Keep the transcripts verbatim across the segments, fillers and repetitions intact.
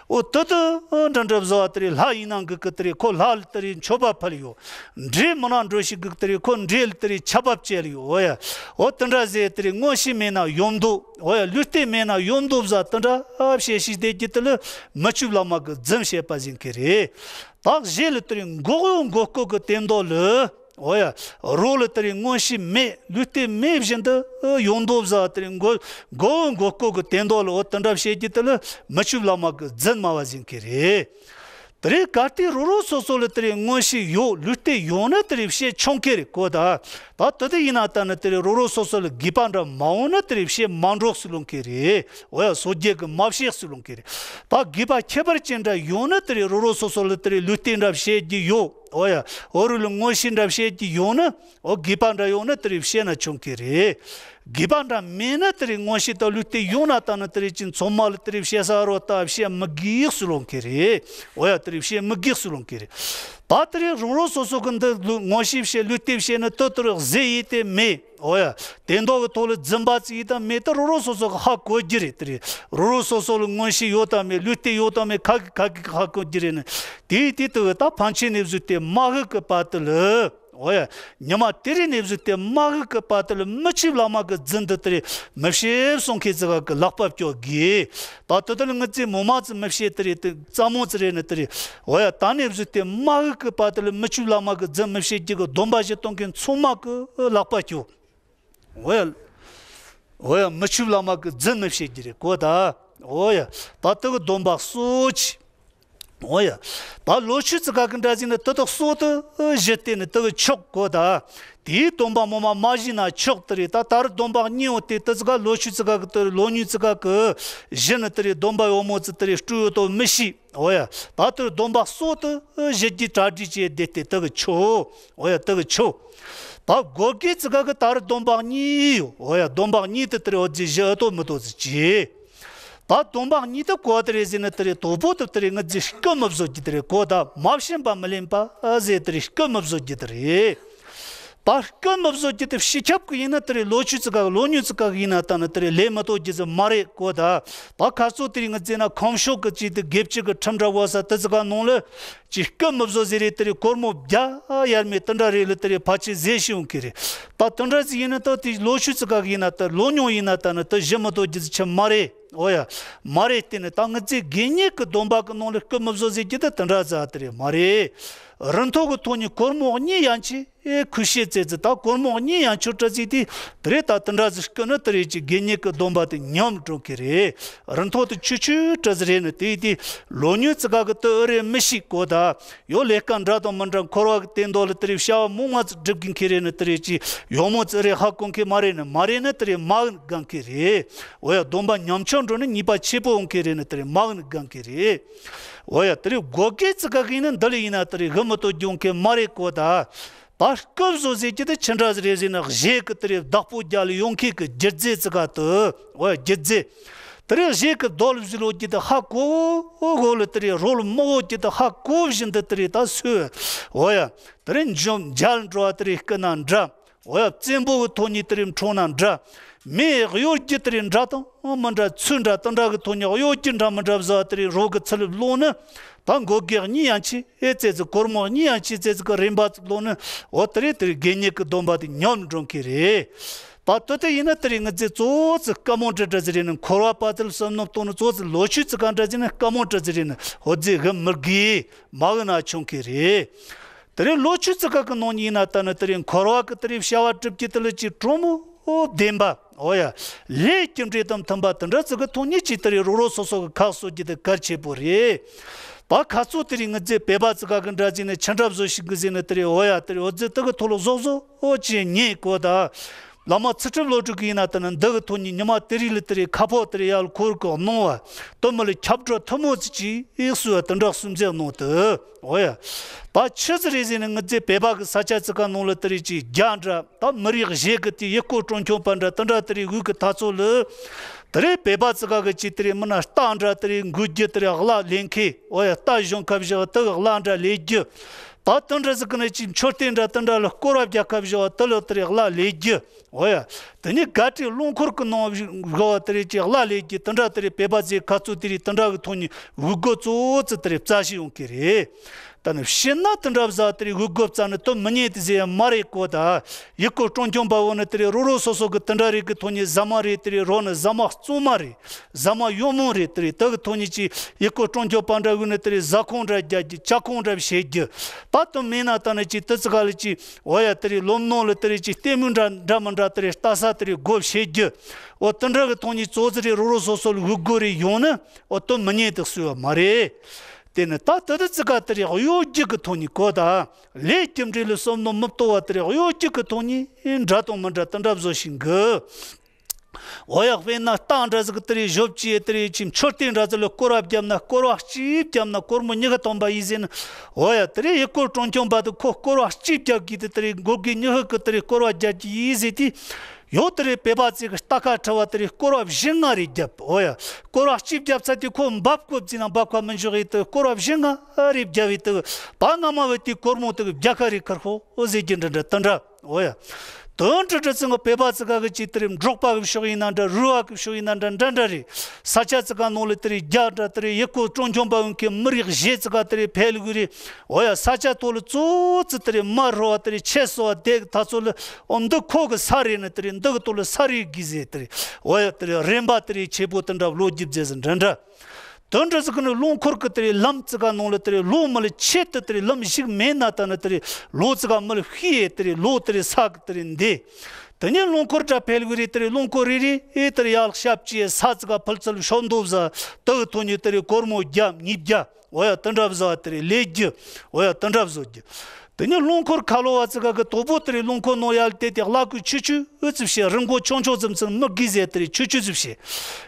འོ་དེ་དེ་འདྲ་འདྲ་བཟོ་བ་དེ་རེད། ལྷ་ཡིན་ན་འགུག་གི་དེ་རེད། ཁོ་ལྷ་ལ་དེ་རེད་མཆོད་པ་ཕུལ་ཡོད། འདྲེ་མིན་ན་འགྲོ་ཞིག་འགུག་དེ་རེད། ཁོ་འདྲེ་ལ་དེ་རེད་ཆར་པ་བཅད་ཡོད། འོ་ཡ། འོ་དེ་འདྲ་ཟེར་དེ་རེད། མངོན་ཤེས་མེད་ན་ཡོན་མདོག་འོ་ཡ། ལུས་རྟེན་མེད་ན་ཡོན་མདོག་བཟོ་དེ་འདྲ་བཤད་ཤེས་དེ་གི་དེ་ལ་མི་ཆོས་བླ་མ་གི་རྫུན་བཤད་པ་ཟེར་གི་རེད། ད་གཞན་ལ་དེ་རེད་མགོ་གཡོག་མགོ་སྐོར་གི་དེ་མདོག་ལ། འོ་ཡ། རོགས་ལ་དེ་རེད་མངོན་ཤེས་མེད། ལུས་རྟེན་མེད་བཞིན་དུ་ཡོན་མདོག་བཟོ་དེ་རེད་མགོ་མགོ་གཡོག་མགོ་སྐོར་གི་དེ་མདོག་ལ། འོ་དེ་འདྲ་བཤད་ཀྱི་དེ་ལ་མི་ཆོས་བླ་མ་གི་རྫུན་སྨྲ་བ་ཟེར་གི་རེད། དེ་རེད་གལ་ཏེ་རོགས་རོགས་སོ་སོ་ལ་དེ་རེད་མངོན་ཤེས་ཡོད། ལུས་རྟེན་ཡོད་ན་དེ་རེད་བཤད་ཆོག་གི་རེད་གོ། ད་ད་དེ་དེ་ཡིན་ན་ད་ནི་དེ་རེད་རོགས་རོགས་སོ་སོ་ལ་དགོས་པ་འདྲ་མ་འོང་ན་དེ་རེད་བཤད་མ་འགྲོ་ཟེར་ལོང་གི་རེད། འོ་ཡ། སོ་སྐྱེ་གི་མ་བཤད་ཟེར་ལོང་གི་རེད། ད་དགོས་པ་ཁྱད་པར་ཅན་འདྲ་ཡོད་ན་དེ་རེད་རོགས་རོགས་སོ་སོ་ལ་དེ་རེད་ལུས་རྟེན་འདྲ་བཤད་རྒྱུ་ཡོད། འོ་ཡ། འོ་རུ་ལ་མངོན་ཤེས་འདྲ་བཤད་རྒྱུ་ཡོད་ན། འོ་དགོས་པ་འདྲ་ཡོད་ན་དེ་རེད་བཤད་ན་ཆོག་གི་རེད། དགོས་པ་འདྲ་མེད་ན་དེ་རེད་མངོན་ཤེས་དང་ལུས་རྟེན་ཡོད་ན་ད་ནི་དེ་རེད་ཅིག་མཚོ་མ་ལ་དེ་རེད་བཤད་ས་རོ་ལྟ་བཤད་མི་དགོས་ཟེར་ལོང་གི་རེད། འོ་ཡ། དེ་རེད་བཤད་མི་དགོས་ཟེར་ལོང་གི་རེད། ད་དེ་རེད་རོགས་རོགས་སོ་སོ་གི་འདི་ལུས་མངོན་ཤེས་བཤད་ལུས་རྟེན་བཤད་ནི་དེ་དེ་རེད་གཟི་ཡིས་དེ་མེད། འོ་ཡ། དེ་མདོག་གི་ཐོག་ལ་རྫུན་པ་ཙིག་ཡིན་དང་མེད་དེ་རོགས་རོགས་སོ་སོ་གི་ཧ་གོ་རྒྱུ་རེད། དེ་རེད་རོགས་རོགས་སོ་སོ་ལ་མངོན་ཤེས་ཡོད་དང་མེད་ལུས་རྟེན་ཡོད་དང་མེད་ཁ་གི་ཁ་གི་ཧ་གོ་རྒྱུ་རེད་ནི། དེ་དེ་དེ་གི་ད་ཕན་ཆད་ནས་བཟོས་ཏེ་མ་ཧུག་གི་བར་དུ་ལ། འོ་ཡ། ཉི་མ་དེ་རིང་ནས་བཟོས་ཏེ་མ་ཧུག་གི་བར་དུ་ལ་མི་ཆོས་བླ་མ་གི་རྫུན་འདི་དེ་རེད་མི་བཤད་གསུང་མཁན་ཙི་ག་གི་ལག་པ་སྐྱོར་དགོས། ད་དེ་དེ་ལ་ངི་ཙི་མོ་མ་ཙི་མི་བཤད་དེ་རེད་དེ་རྩ་མོ་ཙི་རེད་ནི་དེ་རེད། འོ་ཡ། ད་ནས་བཟོས་ཏེ་མ་ཧུག་གི་བར་དུ་ལ་མི་ཆོས་བླ་མ་གི་རྫུན་མི་བཤད་རྒྱུ་གི་སྡོམ་པ་བཞི་གཏོང་མཁན་ཚང་མ་གི་ལག་པ་སྐྱོར། འོ་ཡ། འོ་ཡ། མི་ཆོས་བླ་མ་གི་རྫུན་མི་བཤད་རྒྱུ་རེད་གོ་ད། འོ་ཡ། ད་དེ་གི་སྡོམ་པ་གསོ་ཆི། འོ་ཡ། ད་ལོ་ཆུ་ཙི་ག་གི་འདྲ་ཟིག་ནི་དེ་དག་གསོ་དུ་བཞི་སྟེ་ནི་དེ་གི་ཆོག་གོ་ད། དེའི་སྡོམ་པ་མོ་མ་མ་བཞི་ན་ཆོག་དེ་རེད། ད་ད་རུ་སྡོམ་པ་གཉིས་ཡོད་དེ་དེ་ཙི་ག་ལོ་ཆུ་ཙི་ག་གི་དེ་རེད་ལོ་ཉུ་ཙི་ག་གི་བཞི་ནི་དེ་རེད་སྡོམ་པ་ཡོད་མོ་ཙི་དེ་རེད་སྤྲུལ་ཡོད་དོ་མི་ཤེས། འོ་ཡ། ད་དེར་སྡོམ་པ་གསོ་དུ་བཞི་རྒྱུ་གྲ་སྒྲིག་བྱས་བསྡད་དེ་དེ་གི་ཆོ། འོ་ཡ། དེ་གི་ཆོ། ད་སྒོ་དགེ་ཙི་ག་གི་ད་རུ་སྡོམ་པ་གཉིས་ཡོད། འོ་ཡ། སྡོམ་པ་གཉིས་དེ་དེར་འོ་ཙི་བཞི་ཨ་ཏོ་མི་ཏོ་ཙི་བྱས། ད་སྡོམ་པ་གཉིས་དེ་གོ་དེ་རེད་ཟེར་ན་དེ་རེད་དོ་པོ་དེ་དེ་རེད་ངི་ཙི་སྐུ་མི་བཟོ་རྒྱུ་དེ་རེད་གོ་ད་མ་བྱིན་པ་མི་ལེན་པ་ཟེར་དེ་རེད་སྐུ་མི་བཟོ་རྒྱུ་དེ་རེད། ད་སྐུ་མི་བཟོ་རྒྱུ་དེ་སྤྱི་ཁྱབ་ཀྱི་ཡིན་ན་དེ་རེད་ལོ་ཆུ་ཙི་ག་གི་ལོ་ཉུ་ཙི་ག་གི་ཡིན་ན་ད་ནི་དེ་རེད་ལས་མི་ཐོག་རྒྱུ་ཙི་མ་རེད་གོ་ད། ད་ཁ་སོ་དེ་རེད་ངི་ཙི་ན་ཁམས་ཕྱོགས་ཀྱི་ཅིག་དེ་དགེ་བཅུ་གི་ཁྲིམས་འདྲ་བོ་ས་དེ་ཙི་ག་ནང་ལ་ཅིག་སྐུ་མི་བཟོ་ཟེར་རེད་དེ་རེད་སྒོར་མོ་བརྒྱ་ཡར་མེད་དེ་འདྲ་རེད་ལ་དེ་རེད་ཕལ་ཆེར་ཟེར་ཤི་ཡོང་གི་རེད། ད་དེ་འདྲ་ཟིག་ཡིན་ན་ད་དེ་ལོ་ཆུ་ཙི་ག་གི་ཡིན་ན་ད་ལོ་ཉུང་ཡིན་ན་ད་ནི་དེ་གཞི་མི་ཐོག་རྒྱུ་ཙི་ཆི་མ་རེད། འོ་ཡ། མ་རེད་དེ་ནི་ད་ངི་ཙི་དགེ་བསྙེན་གི་སྡོམ་པ་གི་ནང་ལ་སྐུ་མི་བཟོ་ཟེར་རྒྱུ་དེ་དེ་འདྲ་ཟ་དེ་རེད་མ་རེད། རིན་ཐང་གི་ཐོག་ནས་སྒོར་མོ་གཉིས་ཡན་ཆད་ཨེ་ཁུ་ཤེས་ཙེ་ཙི་ད་སྒོར་མོ་གཉིས་ཡན་ཆད་སྤྲད་ཟིག་དེ་དེ་རེད་ད་དེ་འདྲ་ཟིག་སྐུ་ནི་དེ་རེད་ཀྱི་དགེ་བསྙེན་གི་སྡོམ་པ་དེ་ཉམས་འགྲོ་གི་རེད། རིན་ཐང་དེ་ཆུ་ཆུ་སྤྲད་ཟིག་རེད་ནི་དེ་དེ་ལོ་ཉུང་ཙི་ག་གི་དེ་ཨེ་རེད་མི་ཤེས་གོ་ད། ཡོ་ལས་ཀ་འདྲ་དང་མི་འདྲ་འཁོར་བ་གི་དེ་མདོ་ལ་དེ་རེད་བྱ་བ་མོ་མ་ཙི་སྒྲུབ་གི་མཁན་རེད་ནི་དེ་རེད་ཀྱི་ཡོ་མོ་ཙི་རེད་ཧ་གོ་མཁན་མ་རེད་ནི་མ་རེད་ནི་དེ་རེད་མ་གི་ནི་གང་གི་རེད། འོ་ཡ་སྡོམ་པ་ཉམས་ཆག་འགྲོ་ནི་ཉེས་པ་ཆེ་པོ་འོང་གི་རེད་ནི་དེ་རེད་མ་གི་ནི་གང་གི་རེད། འོ་ཡ་དེ་རེད་སྒོ་དགེ་ཙི་ག་གི་ནི་འདི་ལ་ཡིན་ན་དེ་རེད་གི་མི་ཏོ་རྒྱུ་འོང་གི་མ་རེད་གོ་ད། ད་སྐུ་བཟོ་ཟེར་གྱི་དེ་ཆི་འདྲ་ཟིག་རེད་ཟེར་ན་གཞས་གི་དེ་རེད་བདག་པོ་རྒྱ་ལ་ཡོང་མཁན་གི་སྒྱུ་རྩལ་ཙི་ག་དུ་འོ་ཡ་སྒྱུ་རྩལ། དེ་རེད་གཞས་གི་རྡོ་ལ་བཟི་ལོ་གྱི་དེ་ཧ་གོ་གོ་ལ་དེ་རེད་རོ་ལ་མི་གོ་གྱི་དེ་ཧ་གོ་བཞིན་དུ་དེ་རེད་ད་སོས། འོ་ཡ། དེ་རེད་འཇོམས་མཇལ་འགྲོ་བ་དེ་རེད་སྐུ་ན་འདྲ། འོ་ཡ། བཙན་པོ་གི་ཐོག་ནས་དེ་རེད་འཁྲུངས་ན་འདྲ། མི་གཡོ་སྒྱུ་དེ་རེད་འདྲ་དང་མི་འདྲ་ཚུལ་འདྲ་དེ་འདྲ་གི་ཐོག་ནས་གཡོ་སྒྱུ་འདྲ་མི་འདྲ་བཟོ་བ་དེ་རེད་རོ་གི་ཚུལ་ལོག་ནི། ད་མགོ་སྒེག་གཉིས་ཡན་ཆད་ཨེ་ཙེ་ཙི་སྒོར་མོ་གཉིས་ཡན་ཆད་ཙེ་ཙི་གི་རིམ་པ་ཙི་ལོག་ནི། འོ་དེ་རེད་དེ་རེད་དགེ་བསྙེན་གི་སྡོམ་པ་དེ་ཉམས་འགྲོ་མཁན་རེད། ད་དེ་དེ་ཡིན་ན་དེ་རེད་ངི་ཙི་གཙོ་བོ་ཙི་སྐུ་མོ་འདྲ་འདྲ་ཟིག་རེད་ནི་འཁོར་བ་པ་ཙི་ལ་བསམ་མནོ་གཏོང་ནི་གཙོ་བོ་ཙི་ལོ་ཆུ་ཙི་ག་འདྲ་ཟིག་ནི་སྐུ་མོ་འདྲ་ཟིག་རེད་ནི་འོ་ཙི་གི་མི་དགེ་མ་གི་ན་ཆུང་གི་རེད། དེ་རེད་ལོ་ཆུ་ཙི་ག་གི་ནང་ནས་ཡིན་ན་ད་ནི་དེ་རེད་འཁོར་བ་གི་དེ་རེད་བྱ་བ་སྒྲུབ་ཀྱི་དེ་ལ་ཅིག་གྲོང་མོ་བདེན་པ། འོ་ཡ། ལས་ཀྱི་འབྲས་དང་མཐུན་པ་དེ་འདྲ་ཙི་གི་ཐོག་ནས་ཅིག་དེ་རེད་རོ་རོ་སོ་སོ་གི་ཁག་གསོ་རྒྱུ་དེ་གལ་ཆེ་པོ་རེད། ད་ཁ་ཚོ་དེ་རེད་ངི་ཙི་བོད་པ་ཙི་ག་གི་འདྲ་ཟིག་ནི་ཆི་འདྲ་བཟོ་ཞིག་གི་ཟིག་ནི་དེ་རེད་འོ་ཡ་དེ་རེད་འོ་ཙི་དེ་གི་ཐོག་ལ་བཟོ་བཟོ་འོ་ཅི་ཉེས་གོ་ད། བླ་མ་ཚུལ་ཁྲིམས་བློ་གྲོས་གི་ཡིན་ན་ད་ནི་འདི་གི་ཐོག་ནས་ཉི་མ་དེ་རིགས་ལ་དེ་རེད་ཁ་ཕོ་དེ་རེད་ཡར་ལ་འཁོར་གི་གནང་བ་དེ་མི་ལ་ཁྱབ་བསྒྲགས་ཐུ་མོ་ཙི་ཅིག་ཨེ་གསུ་བ་དེ་འདྲ་གསུམ་ཚད་གནང་དུ། འོ་ཡ། ད་ཆི་ཟིག་རེད་ཟེར་ནས་ངི་ཙི་བོད་པ་གི་ས་ཆ་ཙི་ག་ནང་ལ་དེ་རེད་ཅིག་རྒྱ་འདྲ་ད་མི་རིགས་གཞན་གི་དེ་ཡུལ་སྐོར་སྤྲོ་འཆམ་པ་འདྲ་དེ་འདྲ་དེ་རེད་འུ་གི་ད་ཚོ་ལ། དེ་རེད་བོད་པ་ཙི་ག་གི་ཅིག་དེ་རེད་མི་ན་རྟ་འདྲ་དེ་རེད་འགུལ་རྒྱུ་དེ་རེད་གླ་ལེན་མཁན་འོ་ཡ་རྟ་གཞོན་ཁ་བཞག་དེ་གི་གླ་འདྲ་ལེན་རྒྱུ། ད་དེ་འདྲ་ཟིག་གི་ནི་ཅིག་མཆོད་རྟེན་འདྲ་དེ་འདྲ་ལ་སྐོར་བ་རྒྱག་ཁ་བཞག་པ་དེ་ལ་དེ་རེད་གླ་ལས་རྒྱུ། འོ་ཡ། དེ་ནས་དགའ་བྲལ་རླངས་འཁོར་གི་ནང་བཞག་པ་དེ་རེད་ཅིག་གླ་ལས་རྒྱུ། དེ་འདྲ་དེ་རེད་བོད་པ་ཚོས་ཁ་རྩོད་དེ་རེད་དེ་འདྲ་གི་ཐོག་ནས་འུ་སྒོ་གཙོ་བོ་ཙི་དེ་རེད་བཙལ་ཞིག་ཡོང་གི་རེད། ད་ནི་ཕྱིན་ན་དེ་འདྲ་བཟོ་དེ་རེད་འུ་སྒོ་བཙལ་ནི་དོན་མི་རྙེད་དེ་ཟེར་ཡ་མ་རེད་གོ། ད་ཡུལ་སྐོར་སྤྲོ་འཆམ་པ་བོ་ནི་དེ་རེད་རོ་རོ་སོ་སོ་གི་དེ་འདྲ་རེད་གི་ཐོག་ནས་ཟ་མ་རེད། དེ་རེད་རོ་ནི་ཟ་མ་གཙང་མ་རེད། ཟ་མ་ཡོན་མོ་རེད། དེ་རེད་དེ་གི་ཐོག་ནས་ཅིག་ཡུལ་སྐོར་སྤྲོ་འཆམ་པ་འདྲ་བོ་ནི་དེ་རེད་ཟ་ཁང་འདྲ་རྒྱག་རྒྱུ། ཇ་ཁང་འདྲ་བྱེད་རྒྱུ། ད་དུང་མེད་ན་ད་ནི་ཅིག་དེ་ཙི་ག་ལ་ཅིག་འོ་ཡ་དེ་རེད་ལོ་མ་ནང་ལ་དེ་རེད་ཅིག་ལྟད་མོ་འདྲ་འདྲ་མི་འདྲ་དེ་རེད་ལྟ་ས་དེ་རེད་སྒོ་ཕྱེ་རྒྱུ། འོ་དེ་འདྲ་གི་ཐོག་ནས་ཙོ་ཙི་རེད་རོ་རོ་སོ་སོ་ལ་འུ་སྒོ་རེད་ཡོང་ནི་འོ་དོན་མི་རྙེད་དེ་གསོས་པ་མ་རེད། དེ་ནི་ད་དེ་དེ་ཙི་ག་དེ་རེད་གཡོ་སྒྱུ་གི་ཐོག་ནས་གོ། ད་ལས་རྒྱུ་འབྲས་ལ་བསམ་བློ་མི་གཏོང་བ་དེ་རེད་གཡོ་སྒྱུ་གི་ཐོག་ནས་འདྲ་དང་མི་འདྲ་དེ་འདྲ་བཟོ་ཞིག་གི། འོ་ཡ། དཔེར་ན་རྟ་འདྲ་ཟིག་དེ་རེད་ཞོབ་ཀྱིས་དེ་རེད་ཅིག་མཆོད་རྟེན་འདྲ་ཟིག་ལ་སྐོར་བ་བརྒྱབ་ན་སྐོར་བ་གཅིག་བརྒྱབ་ན་སྒོར་མོ་ཉི་ཤུ་ཐམ་པ་ཡིན་ཟེར་ན། འོ་ཡ། དེ་རེད་ཡུལ་སྐོར་སྤྲོ་འཆམ་པ་དེ་ཁོ་སྐོར་བ་གཅིག་བརྒྱབ་གི་དེ་དེ་རེད་སྒོར་གི་ཉི་ཤུ་གི་དེ་རེད་སྐོར་བ་བརྒྱབ་གི་ཡིན་ཟེར་དུས། ཡོད་དེ་རེད་བོད་པ་ཚོས་གི་རྟ་ཁ་ཁྲིད་པ་དེ་རེད་སྐོར་བ་བཞི་ལྔ་རེ་བརྒྱབ། འོ་ཡ། སྐོར་བ་གཅིག་བརྒྱབ་ཚར་དུས་ཁོ་འབབ་དགོས་བརྩིས་ན་འབབ་ཁ་མི་འཇོག་ཡིན་དུ་སྐོར་བ་བཞི་ལྔ་རེ་བརྒྱབ་ཡིན་དུ་ད་སྔ་མ་བས་དེ་སྒོར་མོ་དེ་གི་བརྒྱ་ཁ་རེ་ཁུར་ཤོག་ཟེར་གྱི་འདྲ་འདྲ་དེ་འདྲ། འོ་ཡ། དོན་དྲི་དྲི་ཚང་གི་བོད་པ་ཚི་ག་གི་ཅིག་དེ་རེད་འབྲོག་པ་གི་ཕྱོགས་ཡིན་ན་འདྲ་རུ་བ་གི་ཕྱོགས་ཡིན་ན་འདྲ་འདྲ་འདྲ་རེད། ས་ཆ་ཚི་ག་ནང་ལ་དེ་རེད་རྒྱ་འདྲ་དེ་རེད་ཡུལ་སྐོར་སྤྲོ་འཆམ་པ་ཡོང་གི་མི་རིགས་གཞས་ཚི་ག་དེ་རེད་ཕལ་གི་རེད། འོ་ཡ། ས་ཆ་ཐོག་ལ་ཙོ་ཙི་དེ་རེད་མ་རོ་བ་དེ་རེད་ཆེ་སོ་བ་དེ་གི་ད་ཚོ་ལ་འོ་འདི་ཁོ་གི་ས་རེད་ནི་དེ་རེད་འདི་གི་ཐོག་ལ་ས་རེད་གི་ཟེར་དེ་རེད། འོ་ཡ། དེ་རེད་རན་པ་དེ་རེད་ཆེ་པོ་དེ་འདྲ་ལོ་རྒྱུ་མཛད་ཟིན་འདྲ་འདྲ། དོན་འདྲ་ཟིག་གི་ནི་རླངས་འཁོར་གི་དེ་རེད་ལམ་ཙི་ག་ནང་ལ་དེ་རེད་ལོ་མི་ལ་ཆེད་དུ་དེ་རེད་ལམ་ཞིག་མེད་ན་ད་ནི་དེ་རེད་ལོ་ཙི་ག་མི་ལ་ཤི་ཡེ་དེ་རེད་ལོ་དེ་རེད་ས་གི་དེ་རེད་འདི། དེ་ནས་རླངས་འཁོར་འདྲ་ཕལ་གི་རེད་དེ་རེད་རླངས་འཁོར་རེ་རེ་ཨེ་དེ་རེད་ཡར་ལ་ཞབས་ཀྱིས་ས་ཙི་ག་ཕུལ་ཚུལ་ཤོག་འདུག་ཟ་དེ་གི་ཐོག་ནས་དེ་རེད་སྒོར་མོ་བརྒྱ་ཉིས་བརྒྱ། འོ་ཡ། དེ་འདྲ་བཟོ་བ་དེ་རེད་ལས་རྒྱུ། འོ་ཡ། དེ་འདྲ་བཟོ་རྒྱུ། དེ་ནས་རླངས་འཁོར་ཁ་ལོ་བ་ཙི་ག་གི་དོ་པོ་དེ་རེད་རླངས་འཁོར་ནང་ཡར་ལ་དེ་དེ་གླ་ཁུ་ཆུ་ཆུ་ཨུ་ཙི་བྱས་རི་མགོ་ཆུང་ཆུང་ཙམ་ཙམ་མི་དགོས་ཟེར་དེ་རེད་ཆུ་ཆུ་ཙི་བྱས།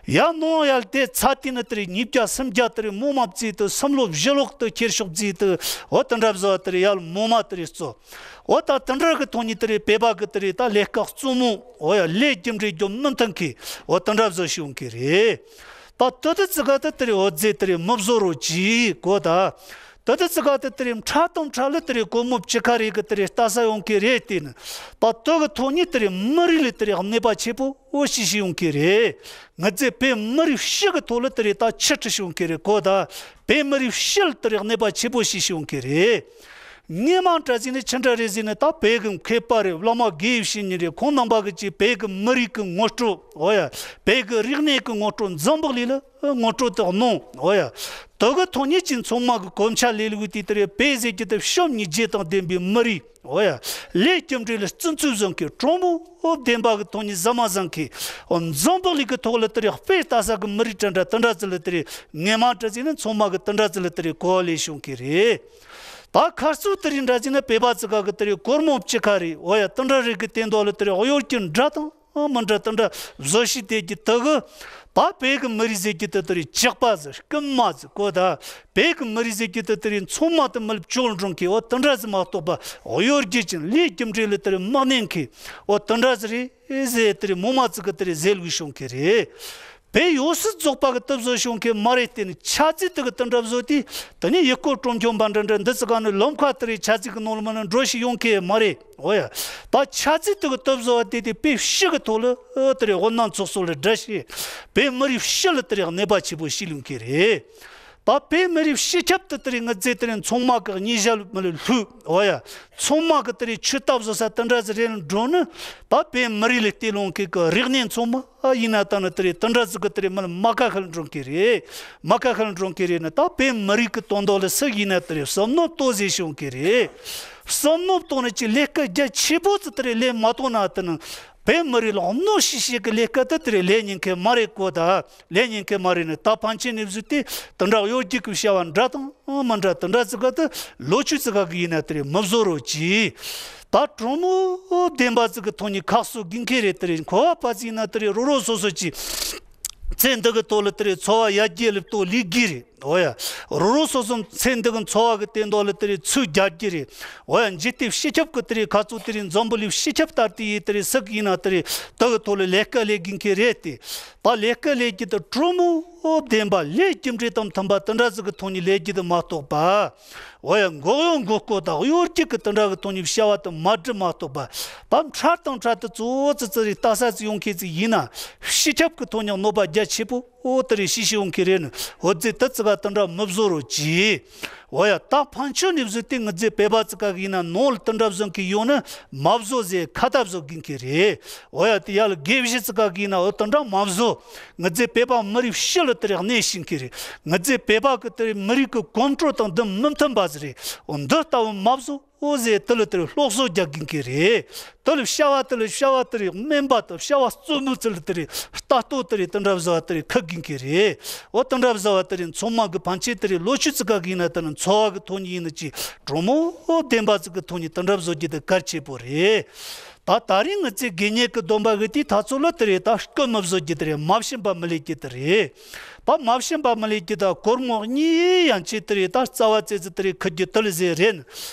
ཡར་ནང་ཡར་ལ་དེ་ཚ་དེ་ནི་དེ་རེད་ཉིས་བརྒྱ་སུམ་བརྒྱ་དེ་རེད་མོ་མ་བརྩིས་དུ་སུམ་ལོ་བཞི་ལོག་ཏུ་ཁྱེར་ཤོག་བརྩིས་དུ་འོ་དེ་འདྲ་བཟོ་བ་དེ་རེད་ཡར་ལ་མོ་མ་དེ་རེད་གཙོ། འོ་ད་དེ་འདྲ་གི་ཐོག་ནས་དེ་རེད་བོད་པ་གི་དེ་རེད་ད་ལས་ཀ་གཙོ་མོ་འོ་ཡ་ལས་རྒྱུ་འབྲས་རྒྱུ་མི་མཐུན་གི་འོ་དེ་འདྲ་བཟོ་ཞིག་ཡོང་གི་རེད། ད་དེ་དེ་ཙི་ག་དེ་དེ་རེད་འོ་རྫས་དེ་རེད་མི་བཟོ་རོགས་གྱིས་གོ་ད། དེ་དེ་ཙི་ག་དེ་དེ་རེད་ཕྲ་དང་ཕྲ་ལ་དེ་རེད་སྒོར་མོ་བཅུ་ཁ་རེ་གི་དེ་རེད་ལྟ་ས་ཡོང་གི་རེད་དེ་ནི། ད་དེ་གི་ཐོག་ནས་དེ་རེད་མི་རིགས་ལ་དེ་རེད་གནོད་པ་ཆེ་པོ་འོ་ཞིག་ཞིག་ཡོང་གི་རེད། ང་ཚོས་བོད་མི་རིགས་སྤྱི་གི་ཐོག་ལ་དེ་རེད་ད་ཆི་ཁྲི་ཞིག་ཡོང་གི་རེད་གོ་ད། བོད་མི་རིགས་སྤྱི་ལ་དེ་རེད་གནོད་པ་ཆེ་པོ་ཞིག་ཞིག་ཡོང་གི་རེད། ངས་མ་འདྲ་ཟིན་ནི་ཆི་འདྲ་རེད་ཟིན་ནི་ད་བོད་གི་མཁས་པ་རེད་བླ་མ་དགེ་བའི་བཤེས་གཉེན་རེད་ཁོང་རྣམ་པ་གི་ཅིག་བོད་གི་མི་རིགས་གི་ངོ་སྤྲོད་འོ་ཡ་བོད་གི་རིག་གནས་གི་ངོ་སྤྲོད་འཛམ་བུ་གླིང་ལ་ངོ་སྤྲོད་དུ་གནང་འོ་ཡ། དེ་གི་ཐོག་ནས་ཅིག་ཚང་མ་གི་གོམས་ཆ་ལས་ལུགས་དེ་དེ་རེད་བོད་ཟེར་གྱི་དེ་བྱམས་སྙིང་རྗེ་དང་ལྡན་པའི་མི་རིགས། འོ་ཡ། ལས་རྒྱུ་འབྲས་ལ་བརྩི་མཐོང་བཟང་གི་དྲང་པོ་བདེན་པ་གི་ཐོག་ནས་ཟ་མ་བཟང་གི་འོ་འཛམ་བུ་གླིང་གི་ཐོག་ལ་དེ་རེད་དཔེ་ལྟ་ས་གི་མི་རིགས་འདྲ་འདྲ་དེ་འདྲ་ཚི་ལ་དེ་རེད་ངས་མ་འདྲ་ཟིན་ན་ཚང་མ་གི་དེ་འདྲ་ཚི་ལ་དེ་རེད་གོ་བ་ལས་བྱུང་གི་རེད། ད་ཁ་རྩོད་དེ་རིགས་འདྲ་ཟིན་ན་བོད་པ་ཚི་ག་གི་དེ་རེད་སྒོར་མོ་བཅུ་ཁ་རེད་འོ་ཡ་དེ་འདྲ་རེད་གི་སྟེང་ཐོག་ལ་དེ་རེད་གཡོ་སྒྱུ་འདྲ་དང་མི་འདྲ་དེ་འདྲ་བཟོ་ཤི་དེ་གི་དེ་གི་ད་བོད་གི་མི་རིགས་ཟེར་གྱི་དེ་དེ་རེད་ཇག་པ་ཟེར་རྐུན་མ་ཟེར་གོ་ད། བོད་གི་མི་རིགས་ཟེར་གྱི་དེ་དེ་རིང་ཚང་མ་དེ་མི་ལ་བཅོལ་འགྲོ་མཁན་འོ་དེ་འདྲ་ཟིག་མ་གཏོགས་པ་གཡོ་སྒྱུ་ཅན་ལས་རྒྱུ་འབྲས་ལ་དེ་རིང་མ་གནས་མཁན་འོ་དེ་འདྲ་ཟིག་རེད་ཟེར་དེ་རིང་མོ་མ་ཙི་གི་དེ་རིང་ཟེར་ལུགས་བྱུང་མཁན་རེད། བོད་ཡོད་སྲིད་རྫོགས་པ་གི་སྟོབས་བཟོ་བྱུང་མཁན་མ་རེད་དེ་ནི་ཆ་ཚིག་དེ་གི་དེ་འདྲ་བཟོ་དུས་དེ་ནི་ཡུལ་སྐོར་སྤྲོ་འཆམ་པ་འདྲ་འདྲ་འདི་ཙི་ག་ནི་ལམ་ཁ་དེ་རིང་ཆ་ཚིག་གི་ནང་ལ་མ་ནི་འགྲོ་ཞིག་ཡོང་མཁན་མ་རེད། འོ་ཡ། ད་ཆ་ཚིག་དེ་གི་སྟོབས་བཟོ་བ་དེ་དེ་བོད་སྤྱི་གི་ཐོག་ལ་ཨ་དེ་རིང་འོ་ན་ཚོགས་གཙོ་ལ་འདྲ་ཞིག་བོད་མི་རིགས་སྤྱི་ལ་དེ་རིང་གནོད་པ་ཆེ་པོ་ཞིག་ལུས་མཁན་རེད། ད་བོད་མི་རིགས་སྤྱི་ཁྱབ་ཏུ་དེ་རིང་ང་ཚོས་དེ་རིང་ཚང་མ་གི་སྙིང་རྗེ་ལ་མི་ལ་ལྷུག་འོ་ཡ། ཚང་མ་གི་དེ་རིང་ཆུ་ལྟ་བཟོ་ས་དེ་འདྲ་ཟིག་རེད་ལ་འགྲོ་ནི་ད་བོད་མི་རིགས་ལ་བལྟས་ལོང་མཁན་གི་རིག་གནས་ཚང་མ་ཨ་ཡིན་ན་ད་ནི་དེ་རིང་དེ་འདྲ་ཟིག་གི་དེ་རིང་མི་ལ་མ་ཁ་ཤལ་འགྲོ་མཁན་རེད། མ་ཁ་ཤལ་འགྲོ་མཁན་རེད་ནི་ད་བོད་མི་རིགས་གི་དོན་དག་ལ་སུ་ཡིན་ན་དེ་རིང་བསམ་མནོ་གཏོང་ཟེར་བྱུང་མཁན་རེད། བསམ་མནོ་གཏོང་ནི་ཅི་ལས་ཀ་རྒྱ་ཆེ་པོ་ཙི་དེ་རིང་ལས་མ་གཏོང་ན་དེ་ནི་བོད་མི་རིགས་ལ་གནོད་ཤིག་ཤིག་གི་ལས་ཀ་དེ་དེ་རིང་ལས་ཉན་མཁན་མ་རེད་གོ་ད། ལས་ཉན་མཁན་མ་རེད་ནི་ད་ཕན་ཆད་ནས་བཟོས་ཏེ་དེ་འདྲ་གཡོ་སྒྱུ་གི་བྱ་བ་འདྲ་དང་མི་འདྲ་དེ་འདྲ་ཙི་ག་དེ་ལོ་ཆུ་ཙི་ག་གི་ཡིན་ན་དེ་རིང་མི་བཟོ་རོགས་གྱིས། ད་དྲང་མོ་བདེན་པ་ཙི་གི་ཐོག་ནས་ཁག་སོ་དགོས་མཁན་རེད་དེ་རིང་འཁོར་བ་པ་ཙི་ཡིན་ན་དེ་རིང་རོ་རོ་སོ་སོ་གྱིས། ཚེ་འདི་གི་ཐོག་ལ་དེ་རིང་འཚོ་བ་ཡར་རྒྱས་ལ་གཏོང་ལས་དགོས་རེད། འོ་ཡ། རོ་རོ་སོ་སོ་ཚེ་འདི་གི་འཚོ་བ་གི་སྟེང་དོ་ལ་དེ་རེད་ཚུར་རྒྱག་རྒྱུ་རེད། འོ་ཡ། འཇིག་རྟེན་སྤྱི་ཁྱབ་ཀྱི་དེ་རེད་ཁ་ཚུགས་དེ་རེད་འཛམ་བུ་གླིང་སྤྱི་ཁྱབ་ལྟར་དེ་ཡི་དེ་རེད་སུ་གི་ཡིན་ན་དེ་རེད་དེ་གི་ཐོག་ལ་ལས་ཀ་ལས་དགོས་མཁན་རེད་དེ། ད་ལས་ཀ་ལས་རྒྱུ་དེ་གྲོས་མོལ་བདེན་པ་ལས་རྒྱུ་འབྲས་དང་མཐུན་པ་དེ་འདྲ་ཟིག་གི་ཐོག་ནས་ལས་རྒྱུ་དེ་མ་གཏོགས་པ། འོ་ཡ། མགོ་གཡོག་མགོ་སྐོར་དང་གཡོ་སྒྱུ་གི་དེ་འདྲ་གི་ཐོག་ནས་བྱ་བ་དེ་མ་སྒྲུབ་མ་གཏོགས་པ། ད་འཕྲལ་དང་འཕྲལ་དུ་གཙོ་བོ་ཙི་ཙི་རེད་ལྟ་ས་ཙི་ཡོང་མཁན་ཙི་ཡིན་ན་སྤྱི་ཁྱབ་ཀྱི་ཐོག་ནས་གནོད་པ་རྒྱ་ཆེ་པོ། ཨོ་དེ་རེད་ཤི་ཤི་ཡོང་གི་རེད་ནི། འོ་ཙི་ད་ཙི་ག་དེ་འདྲ་མི་བཟོ་རོགས་གྱིས། འོ་ཡ། ད་ཕན་ཆོད་ནས་བཟོས་ཏེ་ངི་ཙི་བོད་པ་ཙི་ག་གི་ཡིན་ན་ནོར་ལ་དེ་འདྲ་བཟོ་མཁན་ཡོང་ནི་མ་བཟོ་ཟེར་ཁ་ཏ་བཟོ་དགོས་མཁན་རེད། འོ་ཡ། དེ་ཡ་ལ་དགེ་བཤེས་ཙི་ག་གི་ཡིན་ན་འོ་དེ་འདྲ་མ་བཟོ། ངི་ཙི་བོད་པ་མི་རིགས་སྤྱི་ལ་དེ་རེད་གནས་ཤིང་གི་རེད། ངི་ཙི་བོད་པ་གི་དེ་རེད་མི་རིགས་གི་གོམ་བགྲོད་དང་འདི་མི་མཐུན་པ་ཟིག་རེད། འོ་འདི་ལྟ་བུ་མ་བཟོ། འོ་ཟེར་དེ་ལ་དེ་རེད་སློབ་གསོ་རྒྱག་དགོས་མཁན་རེད། དེ་ལ་བྱ་བ་དེ་ལ་བྱ་བ་དེ་རེད་སྨན་པ་དང་བྱ་བ་རྩོམ་མི་ཚུལ་དེ་རེད་ལྟ་རྟོག་དེ་རེད་དེ་འདྲ་བཟོ་བ་དེ་རེད་ཁག་དགོས་མཁན་རེད། འོ་དེ་འདྲ་བཟོ་བ་དེ་རེད་ཚང་མ་གི་ཕན་ཆད་དེ་རེད་ལོ་ཆུ་ཙི་ག་གི་ཡིན་ན་དེ་ནི་འཚོ་བ་གི་ཐོག་ནས་ཡིན་ནི་ཅི་གྲོས་མོལ་བདེན་པ་ཙི་གི་ཐོག་ནས་དེ་འདྲ་བཟོ་རྒྱུ་དེ་གལ་ཆེ་པོ་རེད། ད་ད་རིང་ངི་ཙི་དགེ་བསྙེན་གི་སྡོམ་པ་གི་དེའི་ཐ་ཚོ་ལ་དེ་རེད་ད་སྐུ་མི་བཟོ་རྒྱུ་དེ་རེད་མ་བྱིན་པ་མི་ལས་རྒྱུ་དེ་རེད། ད་མ་བྱིན་པ་མི་ལས་རྒྱུ་ད་སྒོར་མོ་གཉིས་ཡང་ཆེ་དེ་རེད་ད་རྩ་བ་རྩེ་ཙི་དེ་རེད་ཁུ་རྒྱུ་དེ་ལ་ཟེར་རེད།